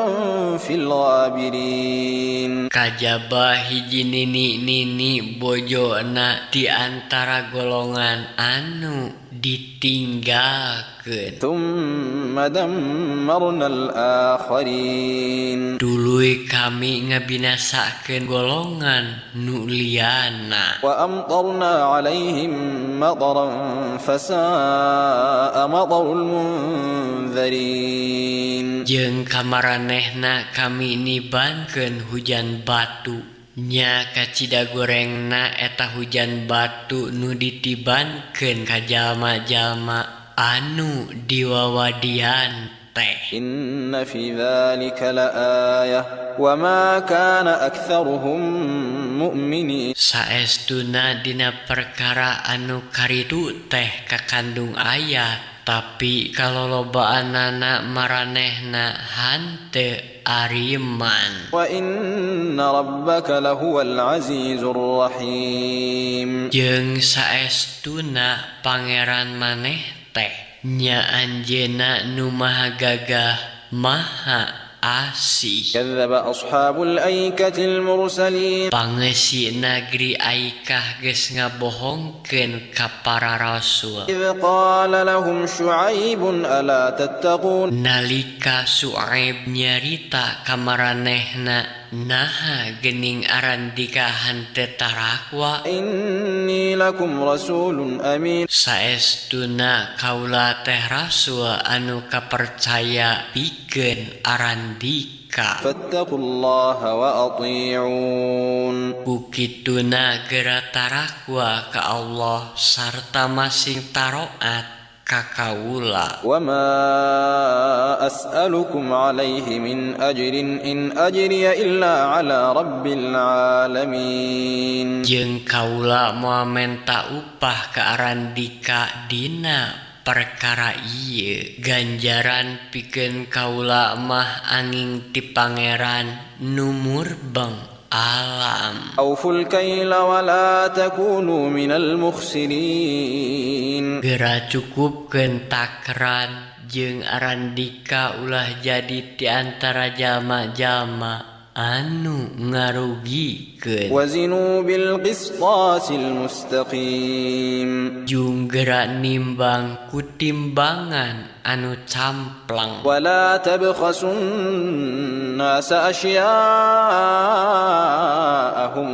Speaker 1: في الغابرين.
Speaker 2: Kajaba hiji nini-nini bojona di antara golongan anu ditinggalkeun.
Speaker 1: ثم دمرنا الآخرين.
Speaker 2: Tuluy kami ngabinasakeun golongan nu liana.
Speaker 1: وأمطرنا عليهم مطرا فساء مطر المنذرين.
Speaker 2: Jeung kamaranehna kami nibankeun hujan batu. Nya kacida gorengna eta hujan batu nu ditibankeun ka jalma-jalma anu diwawadian teh.
Speaker 1: إن في ذلك لآية وما كان أكثرهم مؤمنين.
Speaker 2: Saestuna dina perkara anu karitu teh kakandung aya, tapi kalolobaanana maranehna hanteu ariman.
Speaker 1: وإن ربك لهو العزيز الرحيم.
Speaker 2: Jeung saestuna Pangeran maneh teh nya Anjeunna nu maha gagah, maha asih.
Speaker 1: كذب أصحاب الأيكة المرسلين.
Speaker 2: Pangeusi nagri Aikah geus ngabohongkeun ka para rasul.
Speaker 1: إذ قال لهم شعيب ألا تتقون.
Speaker 2: Nalika Suaib nyarita ka maranehna, "Naha geuning arandika henteu tarakwa?"
Speaker 1: إني لكم رسول أمين.
Speaker 2: Saestuna kaula teh rasul anu kapercaya pikeun arandika.
Speaker 1: فاتقوا الله وأطيعون.
Speaker 2: Ku kituna geura tarakwa ka Allah sarta masing taroat ka kaula.
Speaker 1: وما أسألكم عليه من أجر إن أجري إلا على رب العالمين.
Speaker 2: Jeung kaula moal menta upah ka arandika dina perkara ieu. Ganjaran pikeun kaula mah anging ti Pangeran nu murbeng alam.
Speaker 1: أوفوا الكيل ولا تكونوا من المخسرين.
Speaker 2: Gera cukupkeun takaran jeung arandika ulah jadi ti antara jalma-jalma anu ngarugikeun.
Speaker 1: وزنوا بالقسطاس المستقيم.
Speaker 2: Jeung gera nimbang ku timbangan anu camplang.
Speaker 1: ولا تبخسوا الناس أشياءهم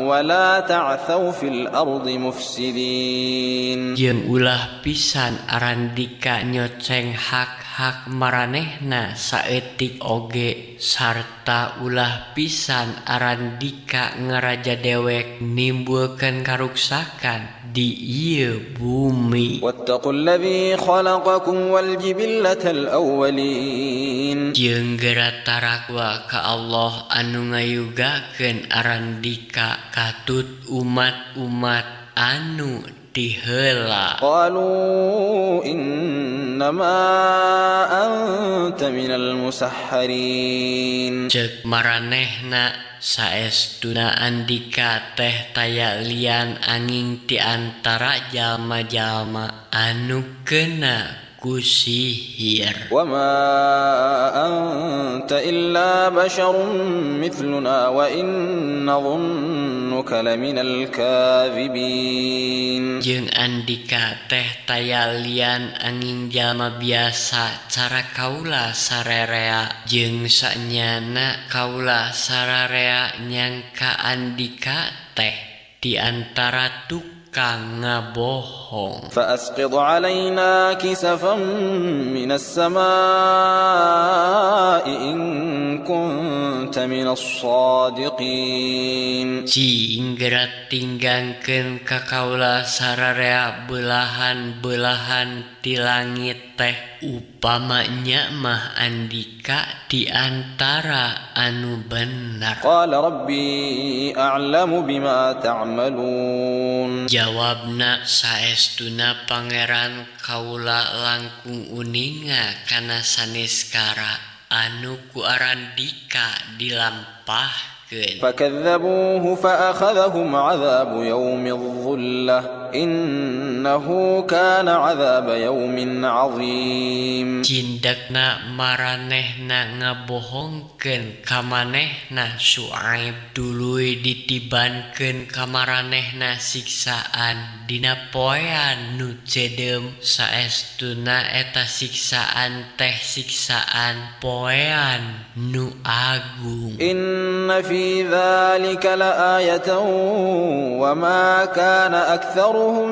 Speaker 1: ولا تعثوا في الأرض مفسدين.
Speaker 2: Jeung ulah pisan arandika nyoceng hak-hak maranehna saeutik oge sarta ulah pisan arandika ngaraja dewek nimbulkeun karuksakan di ieu bumi.
Speaker 1: واتقوا الذي خلقكم والجبلة الأولين.
Speaker 2: Jeung gera tarakwa ka Allah anu ngayugakeun arandika katut umat-umat anu ti heula.
Speaker 1: قالوا إنما أنت من المسحرين.
Speaker 2: Cek maranehna, saestuna andika teh taya lian anging ti antara jalma-jalma anu kena ku sihir.
Speaker 1: وما أنت إلا بشر مثلنا وإن نظنك لمن الكاذبين.
Speaker 2: Jeung andika teh taya lian anging jalma biasa cara kaula sarerea, jeung sanyana kaula sararea nyangka andika teh di antara tukang ngabohong.
Speaker 1: فأسقط علينا كسفا من السماء إن كنت من الصادقين.
Speaker 2: Cing gera tinggangkeun ka kaula sararea belahan-belahan ti langit teh upamanya mah andika di antara anu benar.
Speaker 1: قال ربي أعلم بما تعملون.
Speaker 2: Jawabna, saestuna Pangeran kaula langkung uninga kana saneskara anu ku arandika dilampahkeun.
Speaker 1: فكذبوه فأخذهم عذاب يوم الظلة إنه كان عذاب يوم عظيم.
Speaker 2: Cindekna maranehna ngabohongkeun ka manehna Syuaib, tuluy ditibankeun ka maranehna siksaan dina poean nu cedeum. Saestuna eta siksaan teh siksaan poean nu agung.
Speaker 1: إن في ذلك لآية وما كان أكثرهم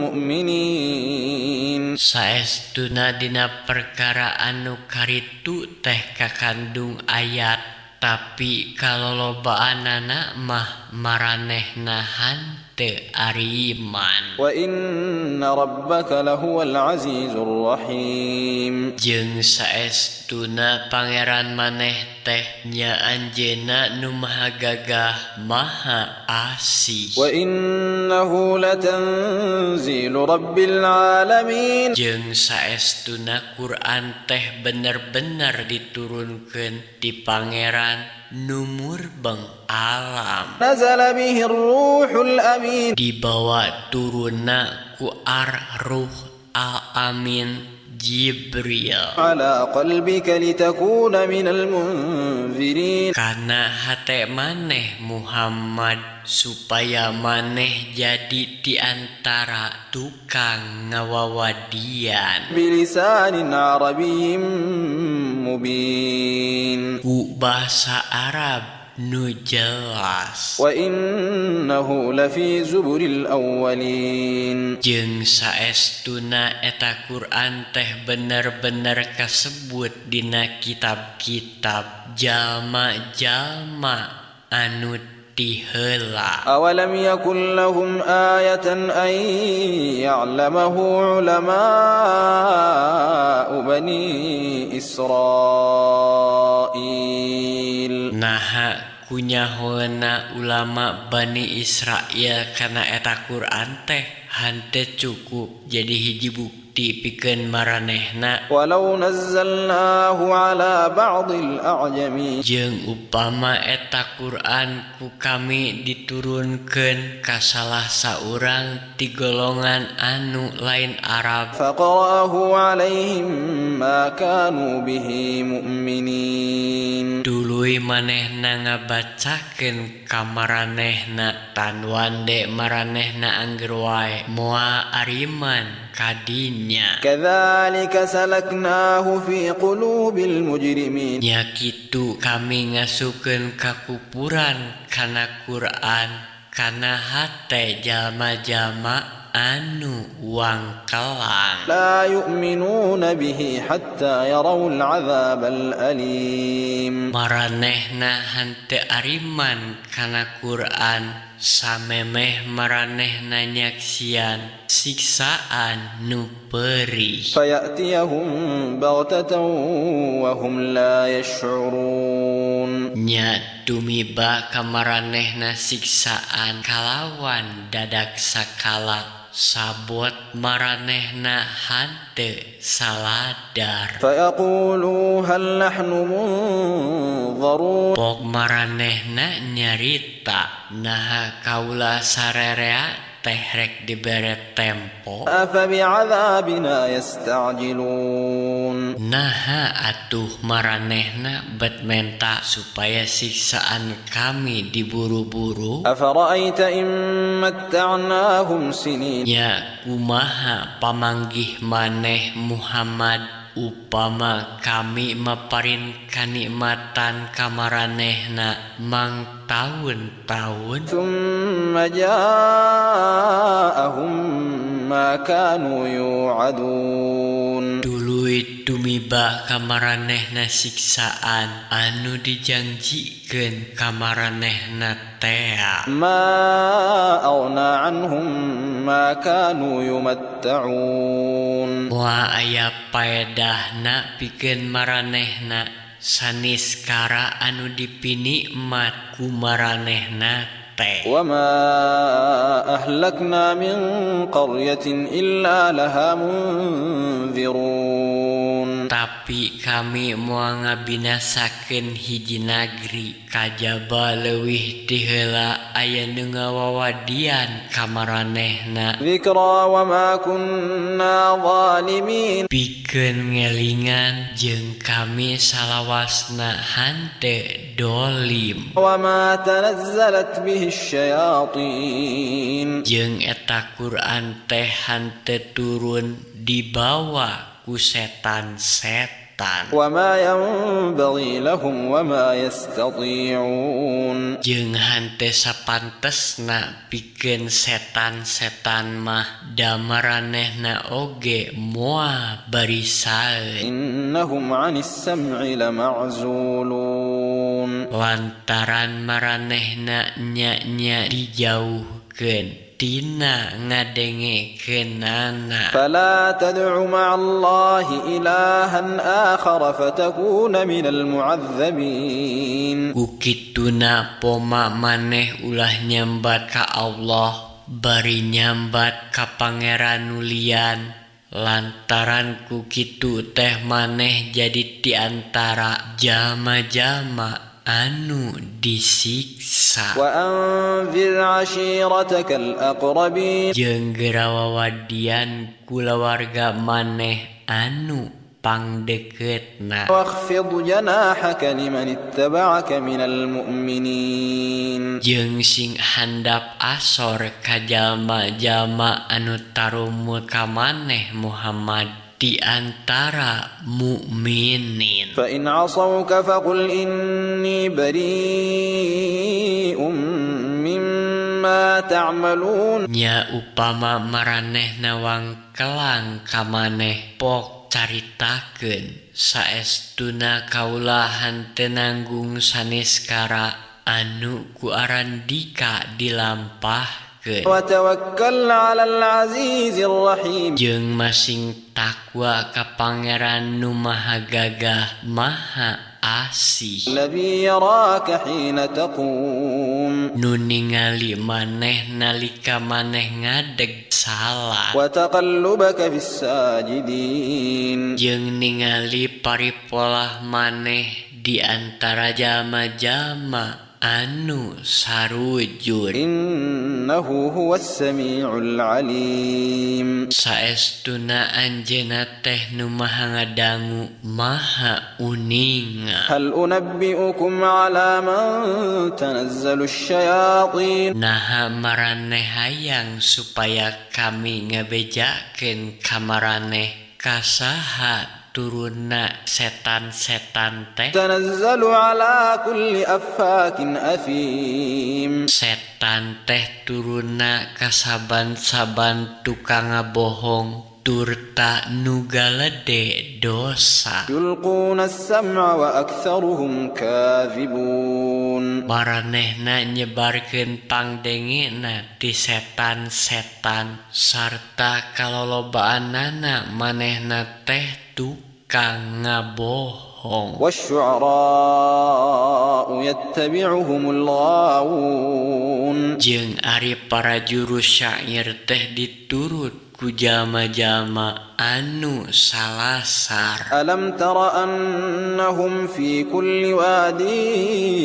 Speaker 1: مؤمنين.
Speaker 2: Saestuna dina perkara anu karitu teh kakandung ayat, tapi kalolobaanana mah maranehna hanteu ariman.
Speaker 1: وإن ربك لهو العزيز الرحيم.
Speaker 2: Jeung saestuna Pangeran maneh teh nya Anjeunna nu Maha Gagah, Maha Asih.
Speaker 1: وإنه لتنزيل رب العالمين.
Speaker 2: Jeung saestuna Quran teh bener-bener diturunkeun ti Pangeran nu murbeng alam.
Speaker 1: نزل به الروح الأمين.
Speaker 2: Dibawa turunna ku Ar-Ruh Al-Amin, Jibril,
Speaker 1: على قلبك لتكون من المنذرين.
Speaker 2: Kana hate maneh Muhammad supaya maneh jadi di antara tukang ngawawadian.
Speaker 1: بلسان عربي مبين.
Speaker 2: Ku bahasa Arab nu jelas.
Speaker 1: وإنه لفي زبر الأولين.
Speaker 2: Jeung saestuna eta Quran teh bener-bener kasebut dina kitab-kitab jalma-jalma anu ti heula.
Speaker 1: أولم يكن لهم آية أن يعلمه علماء بني إسرائيل.
Speaker 2: Naha Kunyahoeuna ulama Bani Israil kana eta Quran teh henteu cukup jadi hiji bukti pikeun maranehna.
Speaker 1: ولو نزلناه على بعض الأعجمين.
Speaker 2: Jeung upama eta Quran ku kami diturunkeun ka salah saurang ti golongan anu lain Arab,
Speaker 1: فقرأه عليهم ما كانوا به مؤمنين.
Speaker 2: Tuluy manehna ngabacakeun ka maranehna, tanwande maranehna angger wae moal ariman kadinya.
Speaker 1: كذلك سلكناه في قلوب المجرمين.
Speaker 2: Nya kitu kami ngasupkeun kakupuran kana Quran kana hate jalma-jalma anu wangkelang.
Speaker 1: لا يؤمنون به حتى يروا العذاب الأليم.
Speaker 2: Maranehna henteu ariman kana Quran samemeh maranehna nyaksian siksaan nu perih.
Speaker 1: فيأتيهم بغتة وهم لا يشعرون.
Speaker 2: Nya tumiba ka maranehna siksaan kalawan dadak sakala, sabot maranehna henteu saladar.
Speaker 1: فيقولوا هل نحن منظرون.
Speaker 2: Pok maranehna nyarita, "Naha kaula sarerea teh rek dibere tempo?"
Speaker 1: أفبعذابنا يستعجلون.
Speaker 2: Naha atuh maranehna bet menta supaya siksaan kami diburu-buru?
Speaker 1: أفرأيت إن متعناهم سنين.
Speaker 2: Nya kumaha pamanggih maneh Muhammad upama kami maparin kanikmatan ka maranehna mangtaun-taun,
Speaker 1: ثم جاءهم ما كانوا يوعدون.
Speaker 2: Tuluy tumiba ka maranehna siksaan anu dijanjikeun ka maranehna tea?
Speaker 1: ما أغنى عنهم ما كانوا يمتعون.
Speaker 2: Moal aya paedahna pikeun maranehna saniskara anu dipinikmat ku maranehna teh.
Speaker 1: وما أهلكنا من قرية إلا لها منذرون.
Speaker 2: Tapi kami moal ngabinasakeun hiji nagri kajaba leuwih ti heula aya nu ngawawadian ka maranehna.
Speaker 1: ذكرى وما كنا ظالمين.
Speaker 2: Pikeun ngelingan, jeung kami salawasna henteu dolim.
Speaker 1: وما تنزلت به الشياطين.
Speaker 2: Jeung eta Quran teh henteu turun dibawa ku setan-setan.
Speaker 1: وما ينبغي لهم وما يستطيعون.
Speaker 2: Jeung henteu sapantesna pikeun setan-setan mah, da maranehna oge moal barisaeun.
Speaker 1: إنهم عن السمع لمعزولون.
Speaker 2: Lantaran maranehna nya-nya dijauhkeun tina ngadengekeunana.
Speaker 1: فلا تدع مع الله إلها آخر فتكون من المعذبين.
Speaker 2: Ku kituna poma maneh ulah nyambat ka Allah bari nyambat ka pangeran nu lian, lantaran ku kitu teh maneh jadi ti antara jalma-jalma anu disiksa.
Speaker 1: وأنذر عشيرتك الأقربين.
Speaker 2: Jeung geura wawadian kulawarga maneh anu pangdeukeutna.
Speaker 1: واخفض جناحك لمن اتبعك من المؤمنين.
Speaker 2: Jeung sing handap asor ka jalma-jalma anu tarumut ka maneh Muhammad di antara mukminin.
Speaker 1: فإن عصوك فقل إني بريء مما تعملون.
Speaker 2: Nya upama maranehna wangkelang ka maneh, pok caritakeun, "Saestuna kaula henteu nanggung saniskara anu ku arandika dilampahkeun."
Speaker 1: وتوكل على العزيز الرحيم.
Speaker 2: Jeung masing takwa ka Pangeran nu maha gagah, maha Asih.
Speaker 1: الذي يراك حين تقوم.
Speaker 2: Nu ningali maneh nalika maneh ngadeg salat.
Speaker 1: وتقلبك في الساجدين.
Speaker 2: Jeung ningali paripolah maneh di antara jalma-jalma anu sarujud.
Speaker 1: إنه هو السميع العليم.
Speaker 2: Saestuna Anjeunna teh nu maha ngadangu, maha uninga.
Speaker 1: هل أنبئكم على من تنزل الشياطين؟
Speaker 2: Naha maraneh hayang supaya kami ngabejakeun ka maraneh kasaha turunna setan-setan teh?
Speaker 1: تنزل على كل أفاك أثيم.
Speaker 2: Setan teh turunna ka saban-saban tukang ngabohong turta nu galede dosa.
Speaker 1: يلقون السمع وأكثرهم كاذبون.
Speaker 2: Maranehna nyebarkeun pangdengena ti setan-setan sarta kalolobaanana manehna teh tukang ngabohong.
Speaker 1: والشعراء يتبعهم الغاوون.
Speaker 2: Jeung ari para juru syair teh diturut ku jalma-jalma anu salasar.
Speaker 1: ألم تر أنهم في كل واد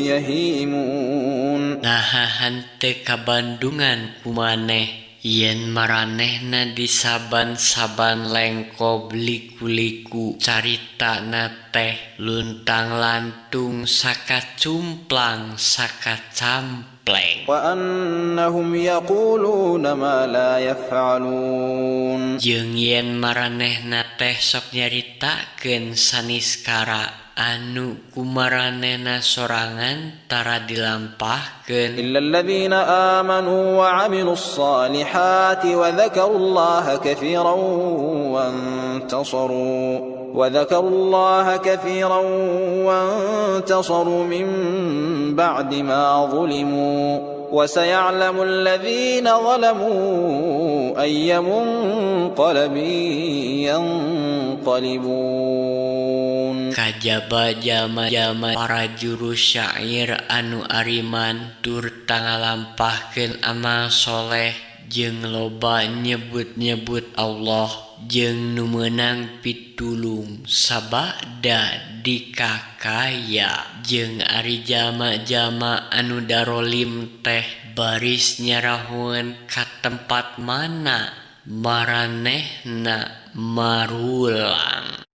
Speaker 1: يهيمون؟
Speaker 2: Naha henteu kabandungan ku maneh yen maranehna di saban-saban lengkob liku-liku caritana teh luntang-lantung sakacumplang sakacampleng?
Speaker 1: وأنهم يقولون ما لا يفعلون.
Speaker 2: Jeung yen maranehna teh sok nyaritakeun saniskara anu ku maranehna sorangan tara dilampahkeun.
Speaker 1: إلا الذين آمنوا وعملوا الصالحات وذكروا الله كثيرا وانتصروا من بعد ما ظلموا وسيعلم الذين ظلموا أي منقلب ينقلبون.
Speaker 2: Kajaba jalma-jalma para juru syair anu ariman turta ngalampahkeun amal soleh jeung loba nyebut-nyebut Allah jeung nu meunang pitulung sabada dikakaya, jeung ari jalma-jalma anu darolim teh baris nyarahoeun ka tempat mana maranehna marulang.